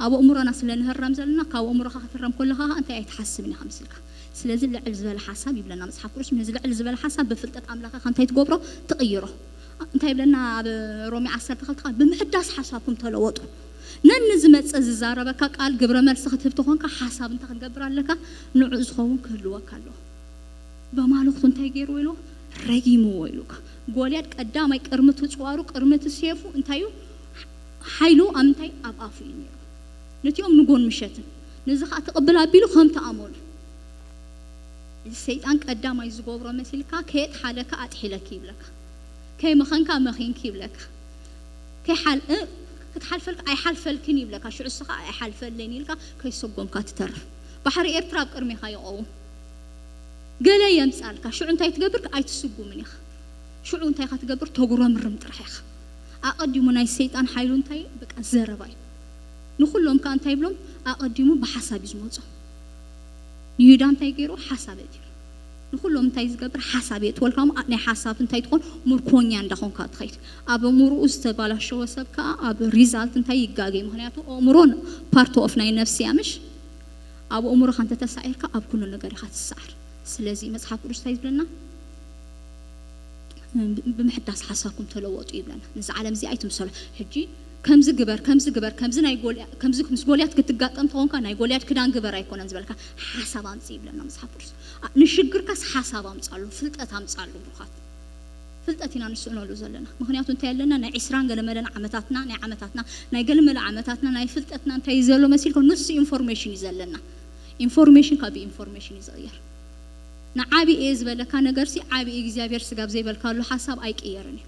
ኣብ ኣእምሮና ስለ ንህረም ዘለና ካብ ኣእምሮኻ ክትህረም ከለኻ ኸኣ እንታይ ኣይትሓስብን ኢኻ ምስልካ። ስለዚ ልዕል ዝበለ ሓሳብ ይብለና መጽሓፍ ቅዱስ። ነዚ ልዕል ዝበለ ሓሳብ ብፍልጠት ኣምላኽ ኢኻ እንታይ ትገብሮ? ትቕይሮ። እንታይ ይብለና ኣብ ሮሜ ዓሰርተ ክልተ ኸኣ? ብምሕዳስ ሓሳብኩም ተለወጡ። ነኒ ዝመጸ ዝዛረበካ ቃል ግብረ መልሲ ክትህብ ተኾንካ ሓሳብ እንታይ ክንገብር ኣለካ? ንዑ ዝኸውን ክህልወካ ኣለዎ። በማልኽቱ እንታይ ገይርዎ ኢልዎ? ረጊምዎ ኢሉካ። ጎልያድ ቀዳማይ ቅድሚ እቲ ጽዋሩ፣ ቅድሚ እቲ ሴፉ እንታይ እዩ? ሓይሉ ኣብ ምንታይ? ኣብ ኣፉ እዩ ነይሩ። ነቲኦም ንጎን ምሸትን። ነዚ ኸኣ ትቕብል ኣቢሉ ከም ተኣመሉ። እዚ ሰይጣን ቀዳማይ ዝገብሮ መሲልካ ከየጥሓለካ ኣጥሒለኪ ይብለካ። ከይመኸንካ መኺንኪ ይብለካ። ከይሓል- እ፣ ክትሓልፈልካ ኣይሓልፈልክን ይብለካ። ሽዑ እስኻ ኣይሓልፈለይን ኢልካ ከይሰጎምካ ትተርፍ። ባሕሪ ኤርትራ ኣብ ቅድሜኻ ይቐውም። ገለ የምጻልካ። ሽዑ እንታይ ትገብር? ኣይትስጉምን ኢኻ። ሽዑ እንታይ ኢኻ ትገብር? ተጉረምርም ጥራሕ ኢኻ። ኣቐዲሙ ናይ ሰይጣን ሓይሉ እንታይ? በቃ ዘረባ እዩ። ንኹሎም ከኣ እንታይ ይብሎም? ኣቐዲሙ ብሓሳብ እዩ ዝመጾም። ንይሁዳ እንታይ ገይሩ? ሓሳብ የእትዩ። ንኹሎም እንታይ ዝገብር? ሓሳብ የእትወልካ እሞ፣ ኣ-፣ ናይ ሓሳብ እንታይ ትኾን? ምርኮኛ እንዳኾንካ ትኸይድ። ኣብ ኣእምሮኡ ዝተባላሸወ ሰብ ከኣ ኣብ ሪዛልት እንታይ ይጋገ? ምኽንያቱ ኣእምሮን ፓርት ኦፍ ናይ ነፍሲ እያ፣ ምሽ? ኣብ ኣእምሮኻ እንተተሳዒርካ ኣብ ኩሉ ነገር ኢኻ ትሰዓር። ስለዚ መጽሓፍ ቅዱስ እንታይ ዝብለና? ብ-፣ ብምሕዳስ ሓሳብኩም ተለወጡ ይብለና። ነዚ ዓለም እዚ ኣይትምሰሉ። ሕጂ ከምዚ ግበር፣ ከምዚ ግበር፣ ከምዚ ናይ ጎልያ-፣ ከምዚ ምስ ጎልያት ክትጋጠም ተኾንካ ናይ ጎልያድ ክዳን ግበር ኣይኮነን ዝበለካ፣ ሓሳብ ኣምጽእ ይብለና መጽሓፍ ቅዱስ። ኣ-፣ ንሽግርካስ ሓሳብ ኣምጻሉ፣ ፍልጠት ኣምጻሉ ብሩኻት። ፍልጠት ኢና ንስእነሉ ዘለና። ምኽንያቱ እንታይ ኣለና? ናይ ዕስራን ገለመለን ዓመታትና፣ ናይ ዓመታትና፣ ናይ ገለመለ ዓመታትና፣ ናይ ፍልጠትና እንታይ እዩ ዘሎ መሲልካ? ንሱ ኢንፎርሜሽን እዩ ዘለና። ኢንፎርሜሽን ካብ ኢንፎርሜሽን እዩ ዝቕየር። ንዓቢ እየ ዝበለካ ነገርሲ፣ ዓቢ እግዚኣብሔር ስጋብ ዘይበልካሉ ሓሳብ ኣይቅየርን እዩ።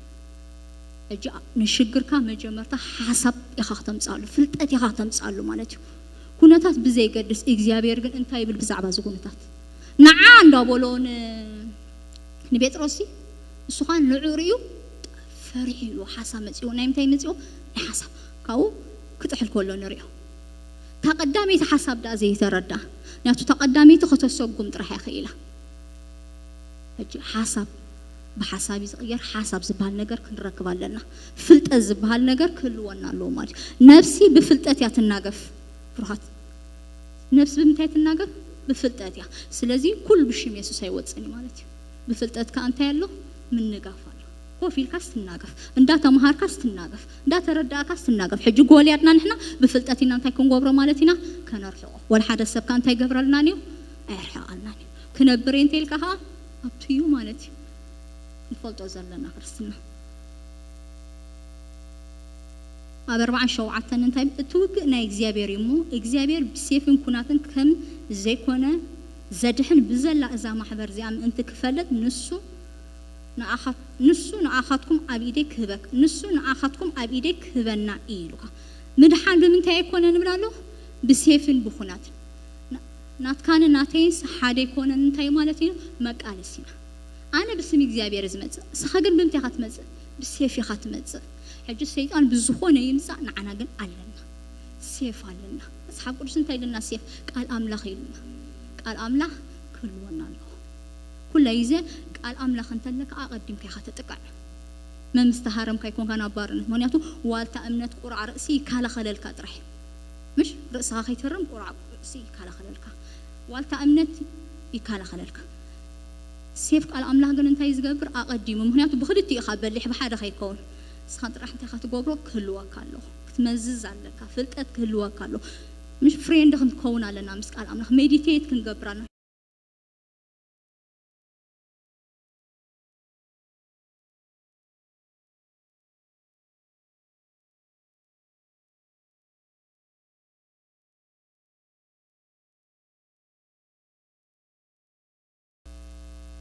ሕጂ ንሽግርካ መጀመርታ ሓሳብ ኢኻ ክተምጻሉ፣ ፍልጠት ኢኻ ክተምጻሉ ማለት እዩ። ኩነታት ብዘይገድስ፣ እግዚኣብሔር ግን እንታይ ይብል ብዛዕባ እዚ ኩነታት? ንዓ እንዳበሎ ን- ንጴጥሮስ ሲ እሱ ኸዓ ንዑ ርእዩ ፈሪሑ እዩ። ሓሳብ መጺዎ። ናይ ምንታይ መጺዎ? ናይ ሓሳብ። ካብኡ ክጥሕል ከሎ ንሪኦ። እታ ቀዳመይቲ ሓሳብ ደኣ ዘይተረዳ። ምክንያቱ እታ ቀዳመይቲ ከተሰጉም ጥራሕ እያ ክኢላ። ሕጂ ሓሳብ ብሓሳብ እዩ ዝቕየር። ሓሳብ ዝበሃል ነገር ክንረክብ ኣለና። ፍልጠት ዝበሃል ነገር ክህልወና ኣለዎ ማለት እዩ። ነፍሲ ብፍልጠት እያ ትናገፍ። ብሩኻት፣ ነፍሲ ብምንታይ ትናገፍ? ብፍልጠት እያ። ስለዚ ኩሉ ብሽም የሱስ ኣይወፅን እዩ ማለት እዩ። ብፍልጠት ከኣ እንታይ ኣሎ? ምንጋፍ ኣሎ። ኮፍ ኢልካስ ትናገፍ፣ እንዳተምሃርካስ ትናገፍ፣ እንዳተረዳእካስ ትናገፍ። ሕጂ ጎልያድና ንሕና ብፍልጠት ኢና እንታይ ክንገብሮ ማለት ኢና? ከነርሕቆ። ወላ ሓደ ሰብ ከኣ እንታይ ገብረልናን እዩ? ኣየርሕቐልናን እዩ። ክነብር እየ እንተ ኢልካ ከኣ ኣብቲ እዩ ማለት እዩ። ንፈልጦ ዘለና ክርስትና። ኣብ ኣርባዓን ሸውዓተን እንታይ፣ እቲ ውግእ ናይ እግዚኣብሔር እዩ እሞ፣ እግዚኣብሔር ብሴፍን ኩናትን ከም ዘይኮነ ዘድሕን ብዘላ እዛ ማሕበር እዚኣ ምእንቲ ክፈልጥ፣ ንሱ ንኣኻ-፣ ንሱ ንኣኻትኩም ኣብ ኢደይ ክህበክ-፣ ንሱ ንኣኻትኩም ኣብ ኢደይ ክህበና እዩ ኢሉካ። ምድሓን ብምንታይ ኣይኮነን ንብል ኣሎ? ብሴፍን ብኹናትን። ና-፣ ናትካን ናተይንስ ሓደ ኣይኮነን። እንታይ ማለት እዩ? መቃለሲና። ኣነ ብስም እግዚኣብሔር ዝመጽእ፣ ንስኻ ግን ብምንታይ ኢኻ ትመጽእ? ብሴፍ ኢኻ ትመጽእ። ሕጂ ሰይጣን ብዝኾነ ይምጻእ፣ ንዓና ግን ኣለና። ሴፍ ኣለና። መጽሓፍ ቅዱስ እንታይ ኢሉና? ሴፍ፣ ቃል ኣምላኽ ኢሉና። ቃል ኣምላኽ ክህልወና ኣለዎ። ኩሉ ግዜ ቃል ኣምላኽ እንተለካ ኣቐዲምካ ኢኻ ትጥቃዕ። መን ምስ ተሃረምካ ኣይኮንካን ኣብ ባርነት። ምኽንያቱ ዋልታ እምነት ቁራዕ ርእሲ ይከላኸለልካ ጥራሕ። ምሽ ርእስኻ ከይትህረም ቁራዕ ርእሲ ይከላኸለልካ። ዋልታ እምነት ይከላኸለልካ። ሴፍ ቃል ኣምላኽ ግን እንታይ ዝገብር? ኣቐዲሙ። ምኽንያቱ ብኽልቲኡ ኢኻ በሊሕ፣ ብሓደ ከይከውን። ንስኻ ጥራሕ እንታይ ኢኻ ትገብሮ? ክህልወካ ኣለዎ። ክትመዝዝ ኣለካ። ፍልጠት ክህልወካ ኣለዎ። ምሽ ፍሬንድ ክንከውን ኣለና ምስ ቃል ኣምላኽ። ሜዲቴት ክንገብር ኣለና።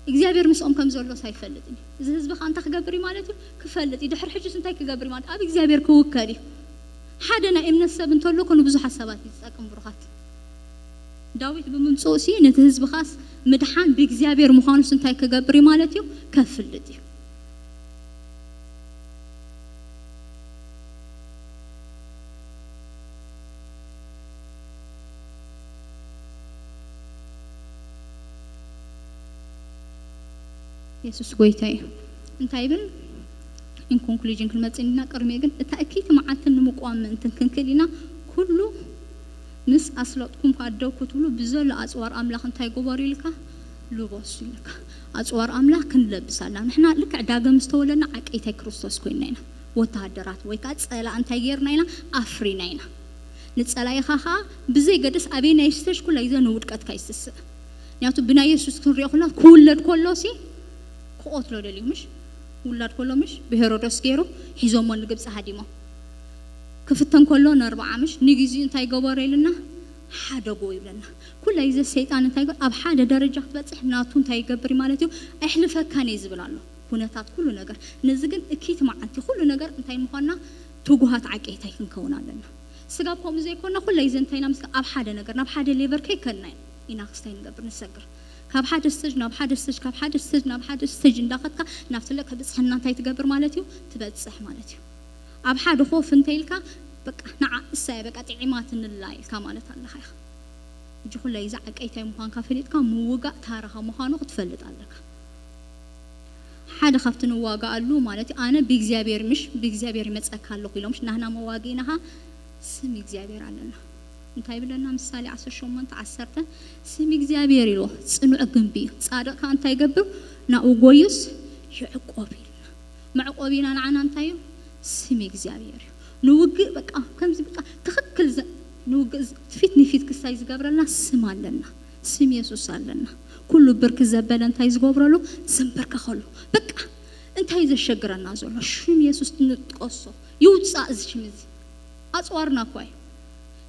እግዚኣብሔር ምስኦም ከም ዘሎስ ኣይፈልጥን እዩ። እዚ ህዝቢ ኸኣ እንታይ ክገብር እዩ ማለት እዩ? ክፈልጥ እዩ። ድሕሪ ሕጂስ እንታይ ክገብር እዩ ማለት? ኣብ እግዚኣብሔር ክውከል እዩ። ሓደ ናይ እምነት ሰብ እንተሎ ኮኑ ብዙሓት ሰባት እዩ ዝጠቅም። ብሩኻት፣ ዳዊት ብምምጽኡ ሲ ነቲ ህዝቢ ኻስ ምድሓን ብእግዚኣብሔር ምዃኑስ እንታይ ክገብር እዩ ማለት እዩ? ከፍልጥ እዩ። የሱስ ጎይታ እዩ። እንታይ ይብል? ኢን ኮንክሉዥን ክንመጽእ ኢና። ቅድሚ ግን እታ እኪይቲ መዓልቲ ንምቋም ምእንትን ክንክእል ኢና። ኩሉ ምስ ኣስለጥኩም ከኣ ደው ክትብሉ ብዘሎ ኣጽዋር ኣምላኽ እንታይ ግበሩ ኢልካ? ልበሱ ኢልካ። ኣጽዋር ኣምላኽ ክንለብስ ኣለና። ንሕና ልክዕ ዳግም ዝተወለድና ዓቀይታይ ክርስቶስ ኮይንና ኢና። ወተሃደራት ወይ ከኣ ጸላእ እንታይ ጌርና ኢና? ኣፍሪና ኢና። ንጸላኢኻ ኸኣ ብዘይ ገደስ ኣበየናይ ስቴጅ ኩላ ግዜ ንውድቀትካ ይስስእ። ምክንያቱ ብናይ የሱስ ክንሪኦ ኩልና ክውለድ ከሎ ሲ ክቐትሎ ደልዩ ምሽ? ውላድ ከሎ ምሽ ብሄሮዶስ ገይሩ ሒዞሞ ንግብፂ ሃዲሞ። ክፍተን ከሎ ነርብዓ ምሽ ንግዚኡ እንታይ ገበሮ ኢልና? ሓደጎ ይብለና። ኩላ ግዜ ሰይጣን እንታይ ገ-፣ ኣብ ሓደ ደረጃ ክትበፅሕ ናቱ እንታይ ይገብር ማለት እዩ? ኣሕልፈካን እየ ዝብል ኣሎ። ኩነታት ኩሉ ነገር። ነዚ ግን እኪት መዓልቲ ኩሉ ነገር እንታይ ምዃንና? ትጉሃት ዓቀይታይ ክንከውን ኣለና። ስጋብ ከምኡ ዘይኮንና ኩላ ግዜ እንታይ ኢና ምስ ኣብ ሓደ ነገር ናብ ሓደ ሌቨል ከይከድና ኢና ክስታይ ንገብር ንሰግር። ካብ ሓደ ስቴጅ ናብ ሓደ ስቴጅ፣ ካብ ሓደ ስቴጅ ናብ ሓደ ስቴጅ እንዳኸድካ ናብቲ ልዕሊ ከብጽሐና እንታይ ትገብር ማለት እዩ? ትበጽሕ ማለት እዩ። ኣብ ሓደ ኮፍ እንተ ኢልካ በቃ ንዓ እሳ እያ በቃ ጥዒማትንላ ኢልካ ማለት ኣለኻ ኢኻ። ሕጂ ኩላ ግዜ ዓቀይታይ ምዃንካ ፈሊጥካ ምውጋእ ታራኻ ምዃኑ ክትፈልጥ ኣለካ። ሓደ ካብቲ ንዋጋኣሉ ማለት እዩ፣ ኣነ ብእግዚኣብሔር ምሽ ብእግዚኣብሔር ይመጸካ ኣለኹ ኢሎም ምሽ ናህና መዋግኢናኻ ስም እግዚኣብሔር ኣለና። እንታይ ይብለና? ምሳሌ ዓሰርተ ሸሞንተ ዓሰርተ ስም እግዚኣብሔር ኢሉ ጽኑዕ ግንቢ እዩ። ጻድቕ ከኣ እንታይ ይገብር? ናብኡ ጎዩስ ይዕቆብ ኢልና። መዕቆቢና ንዓና እንታይ እዩ? ስም እግዚኣብሔር እዩ። ንውግእ በቃ ከምዚ በቃ ትኽክል ዘ-፣ ንውግእ ዝ-፣ ፊት ንፊት ክሳይ ዝገብረልና ስም ኣለና። ስም የሱስ ኣለና። ኩሉ ብርክ ዘበለ እንታይ ዝገብረሉ? ዝንበርከኸሉ። በቃ እንታይ ዘሸግረና ዘሎ? ሽም የሱስ ንጥቀሶ። ይውጻእ እዚ ሽም እዚ። ኣጽዋርና እኳ እዩ።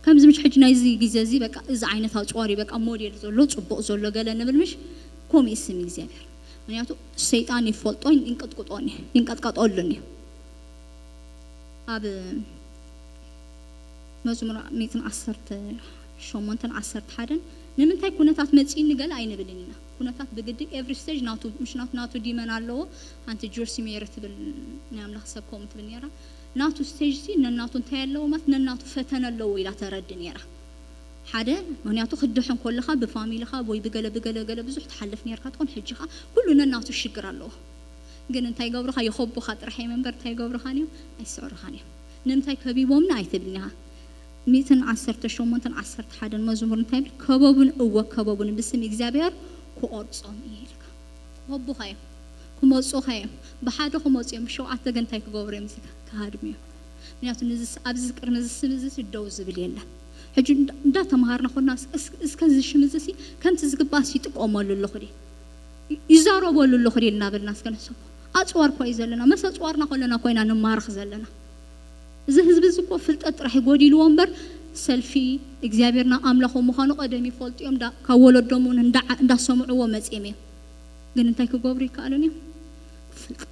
ከምዚ ምሽ ሕጂ ናይዚ ግዜ እዚ በቃ እዚ ዓይነት ኣጽዋር እዩ በቃ ሞዴል ዘሎ፣ ጽቡቕ ዘሎ ገለ ንብል ምሽ? ከምኡ እዩ ስም እግዚኣብሔር። ምክንያቱ ሰይጣን ይፈልጦን ይንቀጥቅጦን እዩ፣ ይንቀጥቀጠሉን እዩ። ኣብ መዝሙር ሚእትን ዓሰርተ ሸሞንተን ዓሰርተ ሓደን ንምንታይ ኩነታት መጺእኒ ገለ ኣይንብልን ኢና። ኩነታት ብግዲ every stage ናቱ፣ ምሽ ናቱ፣ ናቱ ዲመን ኣለዎ። ሓንቲ ጆሲ ሜሪ ትብል ናይ ኣምላኽ ሰብ ከምኡ ትብል ነይራ። ናቱ ስቴጅ ሲ ነናቱ እንታይ ኣለዎ ማለት ነናቱ ፈተነ ኣለዎ ኢላ ተረዲ ነይራ። ሓደ ምክንያቱ ክድሕን ከለኻ ብፋሚሊኻ ወይ ብገለ ብገለ ገለ ብዙሕ ትሓልፍ ነርካ ትኾን፣ ሕጂ ኸዓ ኩሉ ነናቱ ሽግር ኣለዎ። ግን እንታይ ይገብሩኻ? ይኸቡኻ ጥራሕ እዮም እምበር እንታይ ይገብሩኻን እዮም? ኣይስዕሩኻን እዮም። ንምንታይ ከቢቦምና ኣይትብልኒ ኢኻ። ሚእትን ዓሰርተ ሸሞንተን ዓሰርተ ሓደን መዝሙር እንታይ ይብል? ከበቡን እወ ከበቡን ብስም እግዚኣብሔር ክቆርጾም እየ ኢልካ። ክኸቡኻ እዮም፣ ክመጹኻ እዮም። ብሓደ ክመጹ እዮም፣ ብሸውዓተ ግን እንታይ ክገብሩ እዮም? እዚ ክሃድሙ እዮም። ምክንያቱ ንዚ ስ-፣ ኣብዚ ቅድሚ እዚ ስም እዚ ሲ ደው ዝብል የለን። ሕጂ እንዳ-፣ እንዳተምሃርና ኮና እስ-፣ እስ-፣ እስከ እዚ ሽም እዚ ሲ ከምቲ ዝግባእ ሲ ይጥቀመሉ ኣለኹ ድየ? ይ-፣ ይዛረበሉ ኣለኹ ድየ እናበልና እስከ ንሕሰቦ። ኣጽዋር እኳ እዩ ዘለና። መስ ኣጽዋርና ከለና ኮይና ንማርኽ ዘለና። እዚ ህዝቢ እዚ እኮ ፍልጠት ጥራሕ ይጎዲልዎ እምበር ሰልፊ እግዚኣብሔርና ኣምላኾም ምዃኑ ቀደም ይፈልጡ እዮም። እንዳ-፣ ካብ ወለዶም እውን እንዳ-፣ እንዳሰምዕዎ መጺኦም እዮም። ግን እንታይ ክገብሩ ይከኣሉን እዮም? ፍልጠት።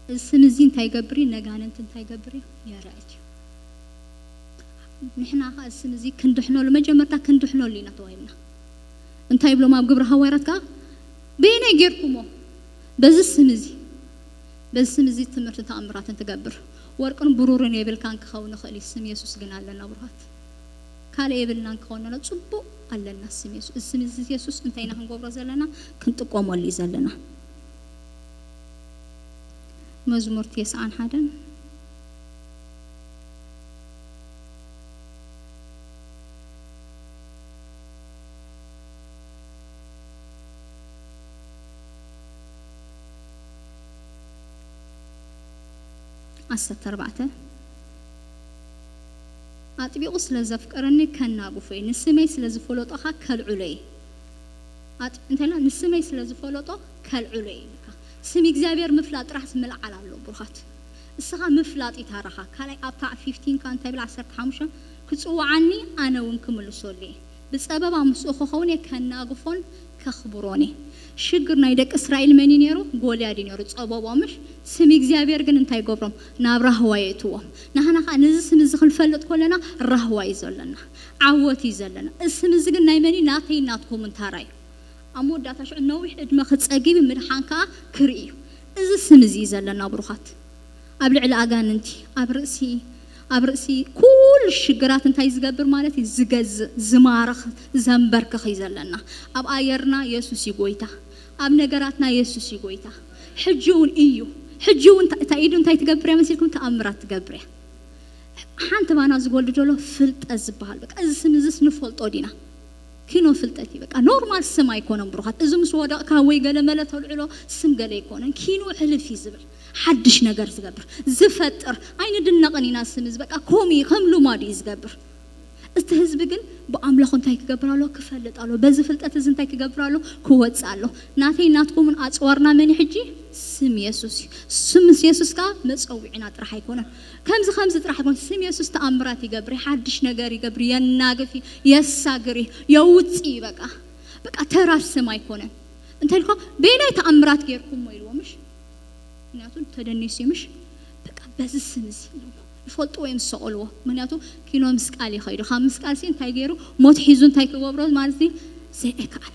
እዚ ስም እዚ እንታይ ይገብር እዩ? ነጋንንቲ እንታይ ይገብር እዩ? የርዕድ እዩ። ንሕና ኸዓ እዚ ስም እዚ ክንድሕነሉ፣ መጀመርታ ክንድሕነሉ ኢና ተዋሂብና። እንታይ ይብሎም ኣብ ግብረ ሃዋርያት ከኣ? በየናይ ጌርኩሞ? በዚ ስም እዚ፣ በዚ ስም እዚ ትምህርቲ ተኣምራትን ትገብር። ወርቅን ብሩርን የብልካን ክኸውን ይኽእል እዩ፣ ስም የሱስ ግን ኣለና ብሩኻት። ካልእ የብልናን ክኸውን ኣለና፣ ጽቡቕ ኣለና ስም የሱስ። እዚ ስም እዚ የሱስ እንታይ ኢና ክንገብሮ ዘለና? ክንጥቀመሉ እዩ ዘለና። መዝሙር ተስዓን ሓደን። ዓሰርተ ኣርባዕተ። ኣጥቢቑ ስለ ዘፍቀረኒ ከናግፎ እየ፣ ንስመይ ስለ ዝፈለጦ ኸኣ ከልዕሎ እየ። ኣጥ-፣ እንታይ ኢልና? ንስመይ ስለ ዝፈለጦ ከልዕሎ እየ ኢልካ። ስም እግዚኣብሔር ምፍላጥ ጥራሕስ ምልዓል ኣሎ፣ ብሩኻት። እስኻ ምፍላጥ እዩ ታራኻ። ካልኣይ ኣብታ ፊፍቲን ከኣ እንታይ ይብል? ዓሰርተ ሓሙሽተ፣ ክጽውዓኒ ኣነ እውን ክምልሰሉ እየ። ብጸበባ ምስኡ ክኸውን እየ፣ ከናግፎን ከኽብሮን እየ። ሽግር ናይ ደቂ እስራኤል መን እዩ ነይሩ? ጎልያድ እዩ ነይሩ። ጸበቦም ምሽ? ስም እግዚኣብሔር ግን እንታይ ይገብሮም? ናብ ራህዋ የእትዎም። ናህና ኸኣ ነዚ ስም እዚ ክንፈልጥ ከለና ራህዋ እዩ ዘለና፣ ዓወት እዩ ዘለና። እዚ ስም እዚ ግን ናይ መን እዩ? ናተይን ናትኩምን ታራ እዩ። ኣብ መወዳእታ ሽዑ ነዊሕ ዕድመ ክጸግብ እዩ፣ ምድሓን ከኣ ክርኢ እዩ። እዚ ስም እዚ እዩ ዘለና ብሩኻት። ኣብ ልዕሊ ኣጋንንቲ፣ ኣብ ርእሲ፣ ኣብ ርእሲ ኩሉ ሽግራት እንታይ ዝገብር ማለት እዩ? ዝገዝእ፣ ዝማርኽ፣ ዘንበርክኽ እዩ ዘለና። ኣብ ኣየርና የሱስ እዩ ጎይታ። ኣብ ነገራትና የሱስ እዩ ጎይታ። ሕጂ እውን እዩ። ሕጂ እውን እታ፣ እታ ኢዱ እንታይ ትገብር እያ መሲልኩም? ተኣምራት ትገብር እያ። ሓንቲ ባና ዝጎልድ ዘሎ ፍልጠት ዝበሃል፣ በቃ፣ እዚ ስም እዚስ ንፈልጦ ዲና? ኪኖ ፍልጠት እዩ፣ በቃ። ኖርማል ስም ኣይኮነን ብሩኻት። እዚ ምስ ወደቕካ ወይ ገለ መለ ተልዕሎ ስም ገለ ኣይኮነን። ኪኖ ሕልፍ እዩ ዝብል፣ ሓድሽ ነገር ዝገብር፣ ዝፈጥር። ኣይንድነቕን ኢና ስም እዚ፣ በቃ፣ ከምኡ እዩ፣ ከም ልማዱ እዩ ዝገብር። እቲ ህዝቢ ግን ብኣምላኹ እንታይ ክገብር ኣሎ? ክፈልጥ ኣሎ። በዚ ፍልጠት እዚ እንታይ ክገብር ኣሎ? ክወጽእ ኣሎ። ናተይ ናትኩምን ኣጽዋርና መን እዩ ሕጂ? ስም የሱስ እዩ። ስም የሱስ ከኣ መጸውዒና ጥራሕ ኣይኮነን። ከምዚ ከምዚ ጥራሕ ኣይኮነን። ስም የሱስ ተኣምራት ይገብር፣ ሓድሽ ነገር ይገብር፣ የናግፍ እዩ፣ የሳግር እዩ፣ የውጽእ እዩ። በቃ፣ በቃ ተራ ስም ኣይኮነን። እንታይ ኢልካ? በየናይ ተኣምራት ጌርኩሞ ኢልዎ ምሽ? ምክንያቱ ተደኒሱ እዩ ምሽ? በቃ በዚ ስም እዚ ኢልዎ። ይፈልጥዎ እዮም ዝሰቐልዎ። ምክንያቱ ኪኖ ምስቃል ይኸይዱ። ካብ ምስቃል ሲ እንታይ ገይሩ? ሞት ሒዙ እንታይ ክገብሮ ማለት እዩ? ዘይኣይከኣለ።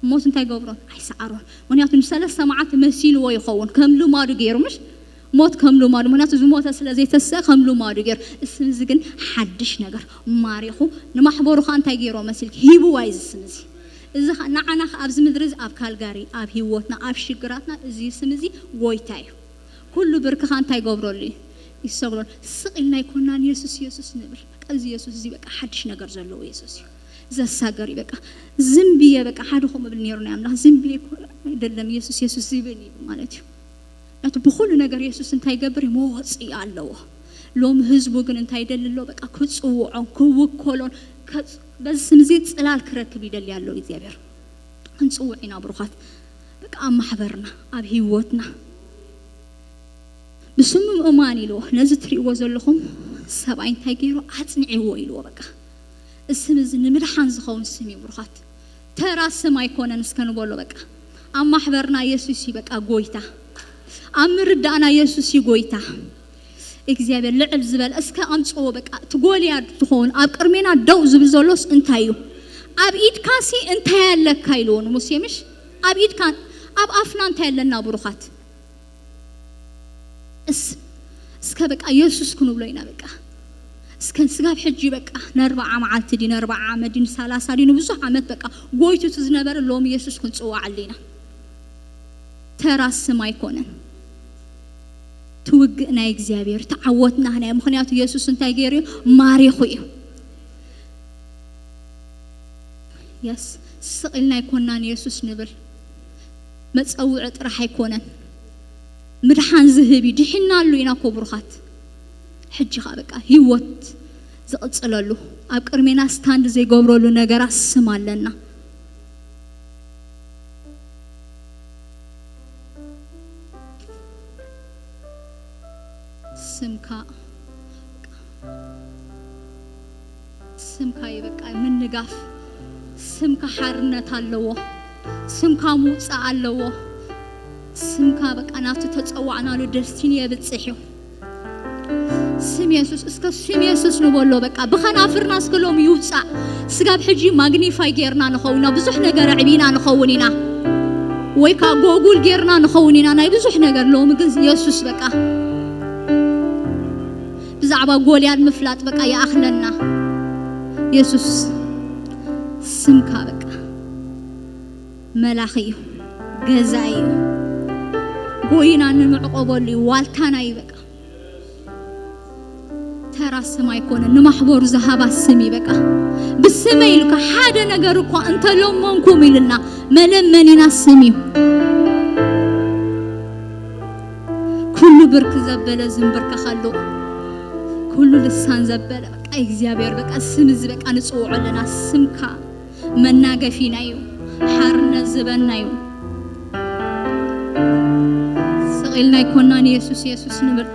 ሞት እንታይ ገብሮን? ኣይሰዓሮን። ምክንያቱ ንሰለስተ መዓልቲ መሲልዎ ይኸውን፣ ከም ልማዱ ገይሩ ምሽ? ሞት ከም ልማዱ። ምክንያቱ ዝሞተ ስለ ዘይተስእ ከም ልማዱ ገይሩ። እዚ ስም እዚ ግን ሓድሽ ነገር ማሪኹ ንማሕበሩ ኸኣ እንታይ ገይሮ መሲልኪ? ሂብዋ እዩ እዚ ስም እዚ። እዚ ኸኣ ንዓና ኸኣ ኣብዚ ምድሪ እዚ፣ ኣብ ካልጋሪ፣ ኣብ ህይወትና፣ ኣብ ሽግራትና እዚ ስም እዚ ጎይታ እዩ። ኩሉ ብርክኻ እንታይ ይገብረሉ እዩ? ይሰግደሉ። ስቕ ኢልና ኣይኮናን የሱስ የሱስ ንብል። በቃ እዚ የሱስ እዚ በቃ ሓድሽ ነገር ዘለዎ የሱስ እዩ። ዘሳገር እዩ በቃ። ዝም ብየ በቃ ሓደ ከምኡ እብል ነይሩ ናይ ኣምላኽ። ዝም ብየ እኮ ኣይደለም የሱስ የሱስ ዝብል እዩ ማለት እዩ። ምክንያቱ ብኹሉ ነገር የሱስ እንታይ ይገብር እዩ? መወፅኢ ኣለዎ። ሎሚ ህዝቡ ግን እንታይ ይደሊ ኣሎ? በቃ ክፅውዖን ክውከሎን ከፅ-፣ በዚ ስም እዚ ፅላል ክረክብ ይደሊ ኣሎ እግዚኣብሔር። ክንፅውዕ ኢና ብሩኻት። በቃ ኣብ ማሕበርና፣ ኣብ ህይወትና። ብስሙ ምእማን ኢልዎ፣ ነዚ ትርእይዎ ዘለኹም ሰብኣይ እንታይ ገይሩ? ኣጽኒዕዎ ኢልዎ። በቃ እዚ ስም እዚ ንምድሓን ዝኸውን ስም እዩ ብሩኻት። ተራ ስም ኣይኮነን እስከ ንበሎ በቃ። ኣብ ማሕበርና የሱስ እዩ በቃ ጎይታ። ኣብ ምርዳእና የሱስ እዩ ጎይታ። እግዚኣብሔር ልዕል ዝበለ እስከ ኣምጽዎ በቃ። እቲ ጎልያድ ትኸውን ኣብ ቅድሜና ደው ዝብል ዘሎስ እንታይ እዩ? ኣብ ኢድካሲ እንታይ ኣለካ ኢልዎ ንሙሴ፣ ምሽ ኣብ ኢድካ፣ ኣብ ኣፍና እንታይ ኣለና ብሩኻት? እስ እስከ በቃ የሱስ ክንብሎ ኢና። በቃ እስከ ስጋብ ሕጂ በቃ ነርባዓ መዓልቲ ዲ ነርባዓ ዓመት ዲ ንሳላሳ ዲ ንብዙሕ ዓመት በቃ ጎይቱ እቲ ዝነበረ ሎም የሱስ ክንጽዋዓሉ ኢና። ተራ ስም ኣይኮነን። ትውግእ ናይ እግዚኣብሔር ተዓወት ናህና እዩ። ምኽንያቱ የሱስ እንታይ ገይሩ እዩ? ማሪኹ እዩ። የስ ስቕ ኢልና ኣይኮናን የሱስ ንብል። መጸውዒ ጥራሕ ኣይኮነን። ምድሓን ዝህብ እዩ። ድሒናሉ ኢና እኮ ብሩኻት። ሕጂ ኸኣ በቃ ህይወት ዝቕጽለሉ፣ ኣብ ቅድሜና ስታንድ ዘይገብረሉ ነገራት ስም ኣለና። ስምካ ስምካ እዩ በቃ ምንጋፍ። ስምካ ሓርነት ኣለዎ። ስምካ ምውፃእ ኣለዎ። ስምካ በቃ ናብቲ ተፀዋዕናሉ ደስቲኒ የብፅሕ እዩ። ስም የሱስ እስከ ስም የሱስ ንበሎ በቃ ብኸናፍርና እስከ ሎም ይውፃእ። ስጋብ ሕጂ ማግኒፋይ ጌርና ንኸውን ኢና፣ ብዙሕ ነገር ኣዕቢና ንኸውን ኢና፣ ወይ ከዓ ጎጉል ጌርና ንኸውን ኢና ናይ ብዙሕ ነገር። ሎሚ ግን የሱስ በቃ ብዛዕባ ጎልያድ ምፍላጥ በቃ ይኣኽለና። የሱስ ስምካ በቃ መላኺ እዩ፣ ገዛ እዩ፣ ጎይና ንምዕቆበሉ እዩ፣ ዋልታና እዩ። በቃ ተራ ስም ኣይኮነ ንማሕበሩ ዝሃባ ስም እዩ። በቃ ብስመይ ኢልካ ሓደ ነገር እኳ እንተለመንኩም ኢልና መለመኒና ስም እዩ። ኩሉ ብርክ ዘበለ ዝንብርከኸሉ፣ ኩሉ ልሳን ዘበለ በቃ እግዚኣብሔር በቃ ስም እዚ በቃ ንጽውዖ ኣለና። ስምካ መናገፊና እዩ፣ ሓርነት ዝበና እዩ። ስቕ ኢልና ኣይኮናን የሱስ የሱስ ንብል።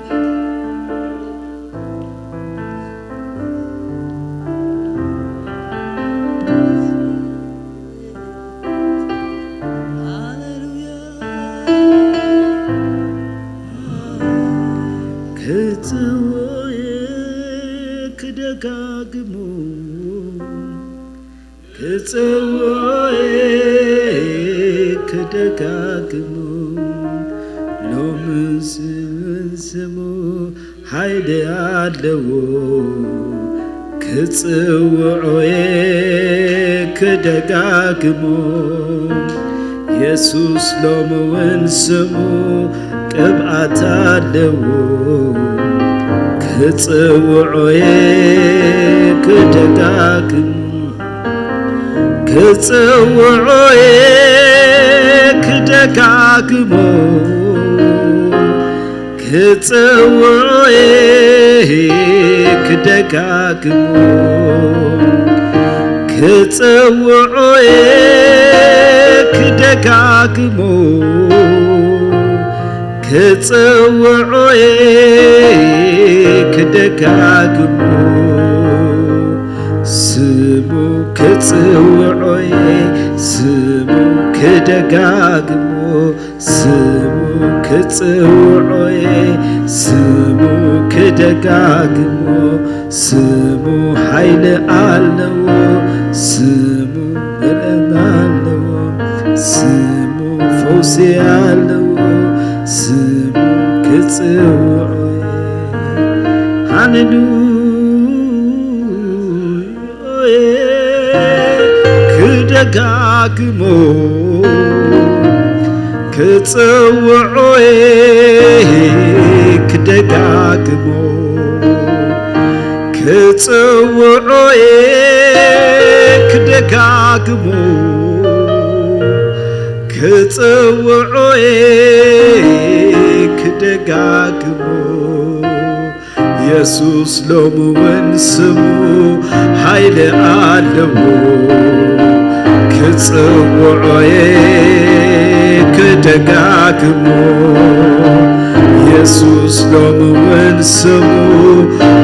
ክጽውዕ ክደጋግሞ ክጽውዕ ክደጋግሞ ሎምን ስምን ስሙ ሓይሊ ኣለዎ። ክጽውዖ ክደጋግሞ የሱስ ሎሚ እውን ስሙ ቅብኣት ኣለዎ። ክጽውዖ ክደጋግሞ ክጽውዖ ክደጋግሞ ክጽውዖ ክደጋግሞ ክጽውዖ ክደጋግሞ ክጽውዖ ክደጋግሞ ስሙ ክጽውዖ ስሙ ክደጋግሞ ስሙ ክጽውዖ ስሙ ክደጋግሞ ስሙ ሓይሊ ኣለዎ ስሙ ምርዕም ኣለዎ ስሙ ፈውሲ ኣለዎ ስሙ ክጽውዖ ሃሌሉያ ክደጋግሞ ክጽውዖ ክደጋግሞ ክጽውዖ ክደጋግሞ ክጽውዖ ክደጋግሞ የሱስ ሎሚ እውን ስሙ ሓይሊ ኣለዎ ክጽውዖ ክደጋግሞ የሱስ ሎሚ እውን ስሙ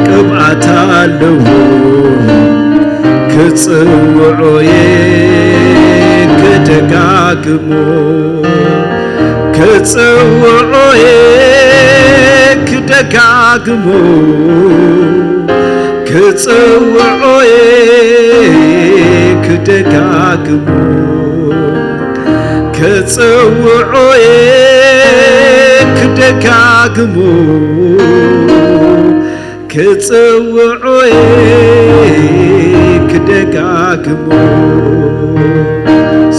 ቅብኣት ኣለዎ ክጽውዖ ክደጋግሞ ክጽውዖ ክደጋግሞ ክጽውዖ ደጋግሞ ክጽውዖ እየ ክደጋግሞ ክጽውዖ እየ ክደጋግሞ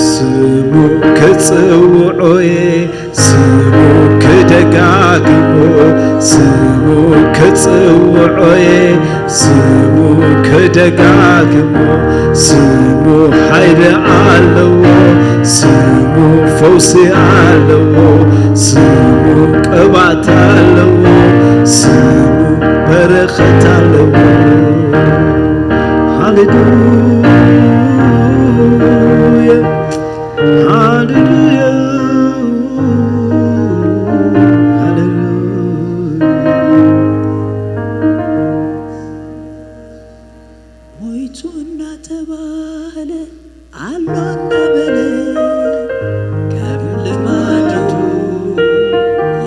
ስሙ ክጽውዖ እየ ስሙ ክደጋግሞ ስሙ ክጽውዖ እየ ስሙ ክደጋግሞ ስሙ ሓይሊ ኣለዎ ስሙ ፈውሲ ኣለዎ ስሙ ቅብኣት ኣለዎ ስሙ በረኸት ኣለዎ ሃሌሉያ ሃሌሉያ ሃሌሉያ ሞይቱ እናተባህለ ኣሎ እናበለ ከም ልማዱ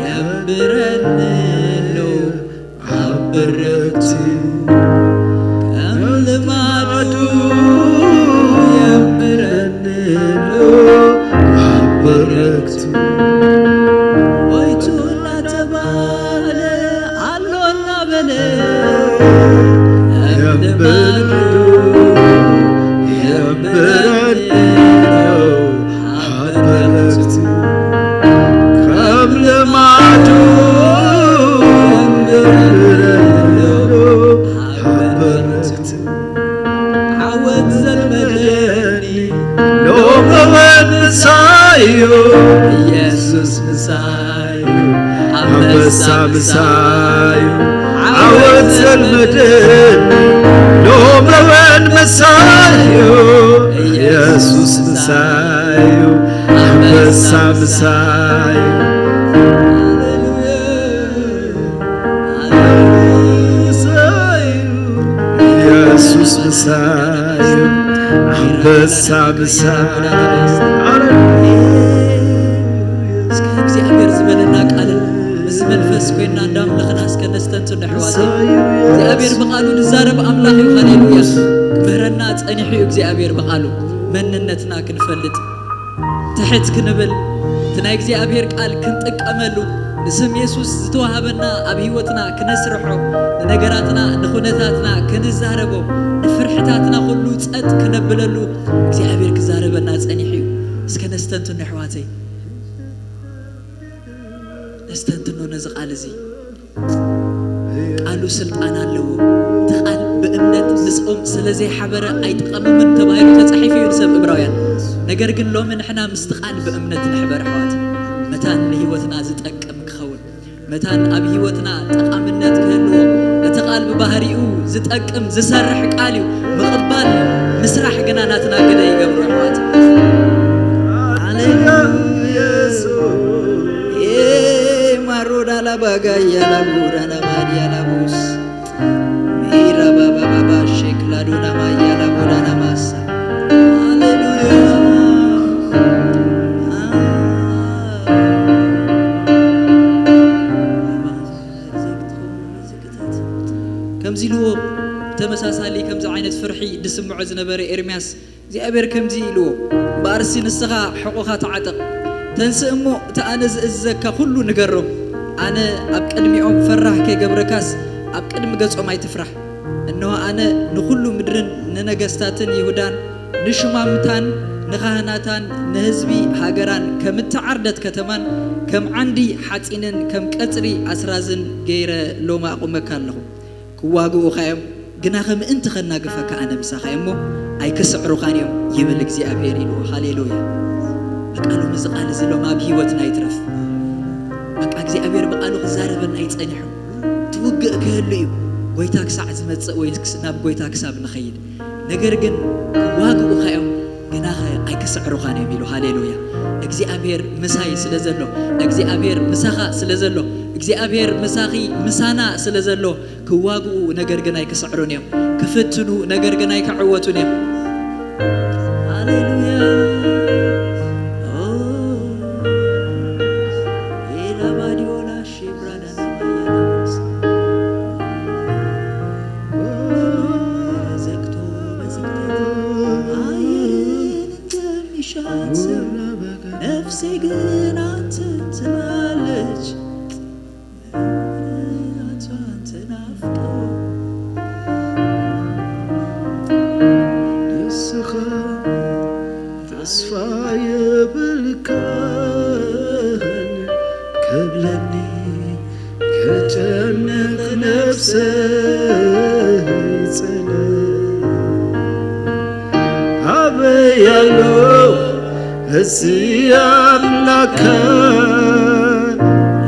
የንብረኒ ኣሎ ኣብ በረክቱ ከም ልማዱ የንብረኒ ኣሎ ኣብ በረክቱ ሞይቱ እናተባህለ ኣሎ እናበለ የንብረኒ የንብረኒ ኣሎ ኣብ በረክቱ ከም ልማዱ የንብረኒ ኣሎ ኣብ በረክቱ ዓወት ዘልመደኒ ሎመወን ምሳዩ ኢየሱስ ምሳዩ ኣንበሳ ምሳዩ ዓወት ዘልመደኒ ሎመወን ምሳዩ ኢየሱስ ምሳዩ ኣንበሳ ምሳዩ ኢየሱስ ምሳዩ ኣንበሳ ምሳዩ እስከ እግዚኣብሔር ዝበለና ቃልን ምስ መንፈስ ኮይንና እንዳምለኽና እስከ ነስተንትን ኣሕዋተይ እግዚኣብሔር ብቃሉ ዝዛረብ ኣምላኽ እዩ ሃሌሉያ ክምህረና ጸኒሑ እዩ እግዚኣብሔር ብቃሉ መንነትና ክንፈልጥ ትሕት ክንብል እቲ ናይ እግዚኣብሔር ቃል ክንጥቀመሉ ንስም የሱስ ዝተዋሃበና ኣብ ህይወትና ክነስርሖ ንነገራትና ንኹነታትና ክንዛረቦ ንፍርሕታትና ኩሉ ጸጥ ክነብለሉ እግዚኣብሔር ክዛረበና ጸኒሑ እዩ እስከ ነስተንትኖ ኣሕዋተይ ነስተንትኖ ነዚ ቃል እዚ ቃሉ ስልጣን ኣለዎ እቲ ቃል ብእምነት ምስኦም ስለ ዘይሓበረ ኣይጠቐሞምን ተባሂሉ ተፃሒፉ እዩ ንሰብ እብራውያን ነገር ግን ሎሚ ንሕና ምስቲ ቃል ብእምነት ንሕበር ኣሕዋት መታን ንህይወትና ዝጠቅም ክኸውን መታን ኣብ ህይወትና ጠቓምነት ክህልዎ እቲ ቃል ብባህሪኡ ዝጠቅም ዝሰርሕ ቃል እዩ ምቕባል ምስራሕ ግና ናትና ግደ ይገብሮ ኣሕዋት ማሮዳላ ባጋያ ላቡዳና ማዲያ ላቡስ ሚራ ባባባባ ሼክ ላዶና ማያ ላቦዳና ማሳ ሃሌሉያ ከምዚ ኢልዎ ተመሳሳሊ ከምዚ ዓይነት ፍርሒ ዝስምዖ ዝነበረ ኤርምያስ እግዚኣብሔር ከምዚ ኢልዎ እምበኣርሲ ንስኻ ሕቑኻ ተዓጠቕ ተንስእ እሞ እቲ ኣነ ዝእዝዘካ ኩሉ ንገሮም ኣነ ኣብ ቅድሚኦም ፈራህ ከይገብረካስ ኣብ ቅድሚ ገጾም ኣይትፍራሕ እንሆ ኣነ ንኹሉ ምድርን ንነገስታትን ይሁዳን ንሹማምታን ንኻህናታን ንህዝቢ ሃገራን ከም እተዓርደት ከተማን ከም ዓንዲ ሓጺንን ከም ቀጽሪ ኣስራዝን ገይረ ሎሚ ኣቑመካ ኣለኹ። ክዋግኡኻ እዮም፣ ግናኸ ምእንቲ ኸናግፈካ ኣነ ምሳኻ እየ እሞ ኣይክስዕሩኻን እዮም ይብል እግዚኣብሔር ኢሉ። ሃሌሉያ። በቃ ሎሚ እዚ ቃል እዚ ሎም ኣብ ህይወትና ይትረፍ። በቃ እግዚኣብሔር ብቃሉ ክዛረበና ይጸኒሑ። እቲ ውግእ ክህሉ እዩ። ጎይታ ክሳዕ ዝመጽእ ወይ ክስ- ናብ ጎይታ ክሳብ ንኸይድ። ነገር ግን ክዋግኡኻ እዮም፣ ግናኸ ኣይክስዕሩኻን እዮም ኢሉ። ሃሌሉያ። እግዚኣብሔር ምሳይ ስለ ዘሎ፣ እግዚኣብሔር ምሳኻ ስለ ዘሎ፣ እግዚኣብሔር ምሳኺ ምሳና ስለ ዘሎ ክዋግኡ ነገር ግን ኣይክስዕሩን እዮም። ክፍትኑ ነገር ግን ኣይክዕወቱን እዮም። ሃሌሉያ። ኦ፣ ኤላባዲዮላ ሺብራዳና ማያናስ። ዘግቶ መዝግተት ኣየር ስጽለ ኣበይ ኣሎ እዚ ኣምላኽካ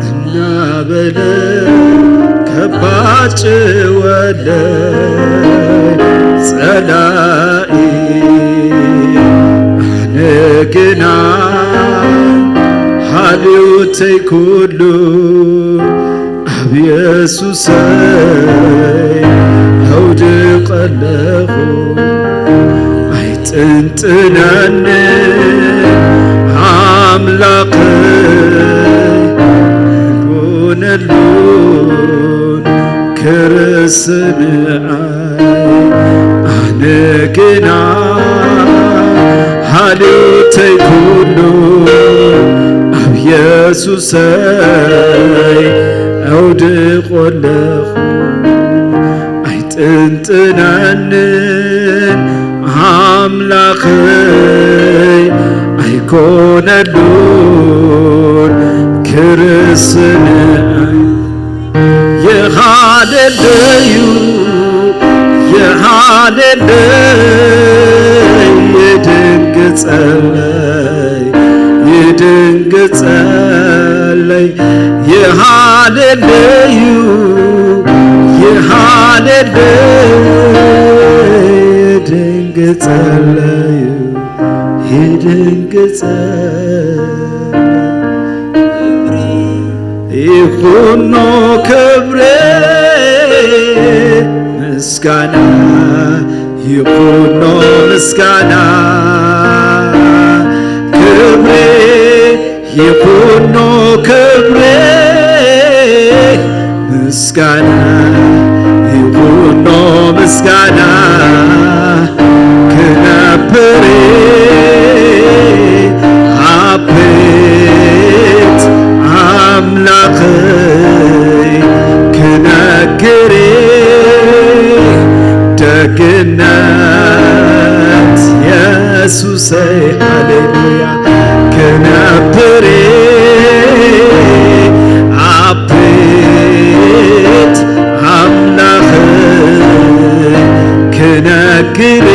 እናበለ ከባጭወለይ ጸላኢ ኣነ ግና ሓልዮተይ ኩሉ ኣብ የሱሰይ ኣውድቐለኹ ኣይጥንጥነኒ ኣምላኸይ ኣይኮነሉን ክርስንኣይ ኣነ ግና ሓልዮተይ ኩሉ ኣብ የሱሰይ ኣውድቆለኹ ኣይጥንጥነንን ኣምላኸይ ኣይኮነሉን ክርስንኣይ የሃሌሉዩ የሃሌሉይ ይድንግጸለይ ይድንግጸለይ የሃሌሉዩ የሃሌሉይ ይድንግጸለዩ ይድንግጸለይ ይኹኖ ክብሪ ምስጋና ይኹኖ ምስጋና ክብሪ ይኹኖ ክብሪ ምስጋና ይኹኖ ምስጋና ክነብር ኣብ ቤት ኣምላኸይ ክነግር ደግነት የሱሰይ ሃሌሉያ ክነብር ኣብ ቤት ኣምላኸይ ክነግር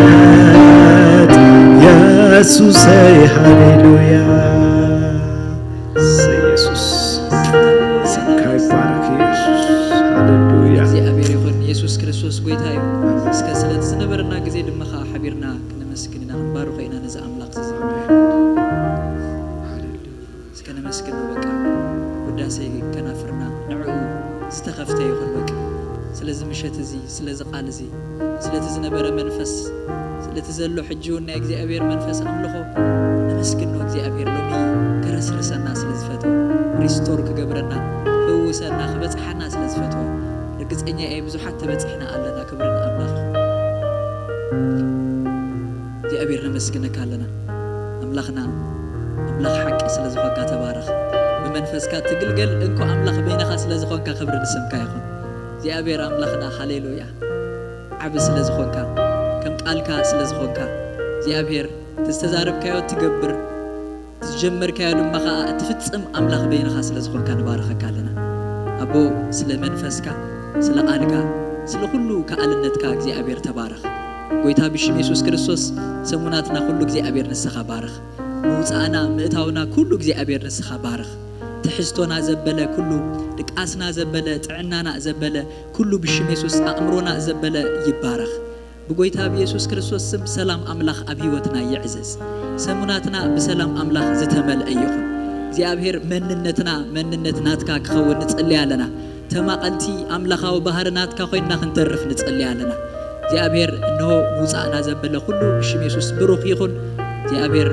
ደግነት የሱሰይ ሃሌሉያ እሰይ የሱስ ስምካ ይባረክ የሱስ ሃሌሉያ እግዚኣብሔር ይኹን። የሱስ ክርስቶስ ጎይታ እዩ። እስከ ስለቲ ዝነበረና ግዜ ድማ ከዓ ሓቢርና ክነመስግን ኢና ክንባርኾ ኢና ነዚ ኣምላኽ እዚ። እስከ ነመስግን በቃ ውዳሴ ከናፍርና ንዕኡ ዝተኸፍተ ይኹን በቃ ስለዚ ምሸት እዚ ስለዚ ቃል እዚ ስለቲ ዝነበረ መንፈስ ስለቲ ዘሎ ሕጂ እውን ናይ እግዚኣብሔር መንፈስ ኣምልኾ ነመስግኖ እግዚኣብሔር ሎሚ ከረስርሰና ስለ ዝፈትወ ሪስቶር ክገብረና ክእውሰና ክበፅሓና ስለ ዝፈትወ ርግፀኛ እየ ብዙሓት ተበፂሕና ኣለና ክብሪ ንኣምላኽ እግዚኣብሔር ነመስግነካ ኣለና ኣምላኽና ኣምላኽ ሓቂ ስለ ዝኾንካ ተባረኽ ብመንፈስካ ትግልገል እንኮ ኣምላኽ በይንኻ ስለ ዝኾንካ ክብሪ ንስምካ ይኹን እግዚኣብሔር ኣምላኽና ሃሌሉያ ዓቢ ስለ ዝኾንካ ከም ቃልካ ስለ ዝኾንካ እግዚኣብሔር ዝተዛረብካዮ ትገብር ዝጀመርካዮ ድማ ኸዓ እትፍጽም ኣምላኽ በይንኻ ስለ ዝኾንካ ንባርኸካ ኣለና ኣቦ ስለ መንፈስካ ስለ ቃልካ ስለ ኩሉ ከኣልነትካ እግዚኣብሔር ተባረኽ ጎይታ ብሽም የሱስ ክርስቶስ ሰሙናትና ኩሉ እግዚኣብሔር ንስኻ ባርኽ ምውፃእና ምእታውና ኩሉ እግዚኣብሔር ንስኻ ባርኽ ትሕዝቶና ዘበለ ኩሉ ድቃስና ዘበለ ጥዕናና ዘበለ ኩሉ ብሽም የሱስ ኣእምሮና ዘበለ ይባረኽ ብጎይታ ብየሱስ ክርስቶስ ስም ሰላም ኣምላኽ ኣብ ህይወትና ይዕዘዝ ሰሙናትና ብሰላም ኣምላኽ ዝተመልአ ይኹን እግዚኣብሔር መንነትና መንነት ናትካ ክኸውን ንጽልይ ኣለና ተማቐልቲ ኣምላኻዊ ባህሪ ናትካ ኮይንና ክንተርፍ ንጽልይ ኣለና እግዚኣብሔር እንሆ ምውፃእና ዘበለ ኩሉ ብሽም የሱስ ብሩኽ ይኹን እግዚኣብሔር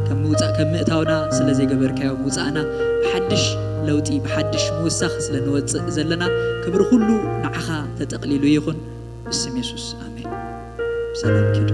ከም ምውፃእ ከም ምእታውና ስለ ዘይገበርካዮ ምውፃእና ብሓድሽ ለውጢ ብሓድሽ ምውሳኽ ስለ ንወፅእ ዘለና ክብሪ ኩሉ ንዓኻ ተጠቕሊሉ ይኹን ብስም የሱስ ኣሜን ብሰላም ኪዱ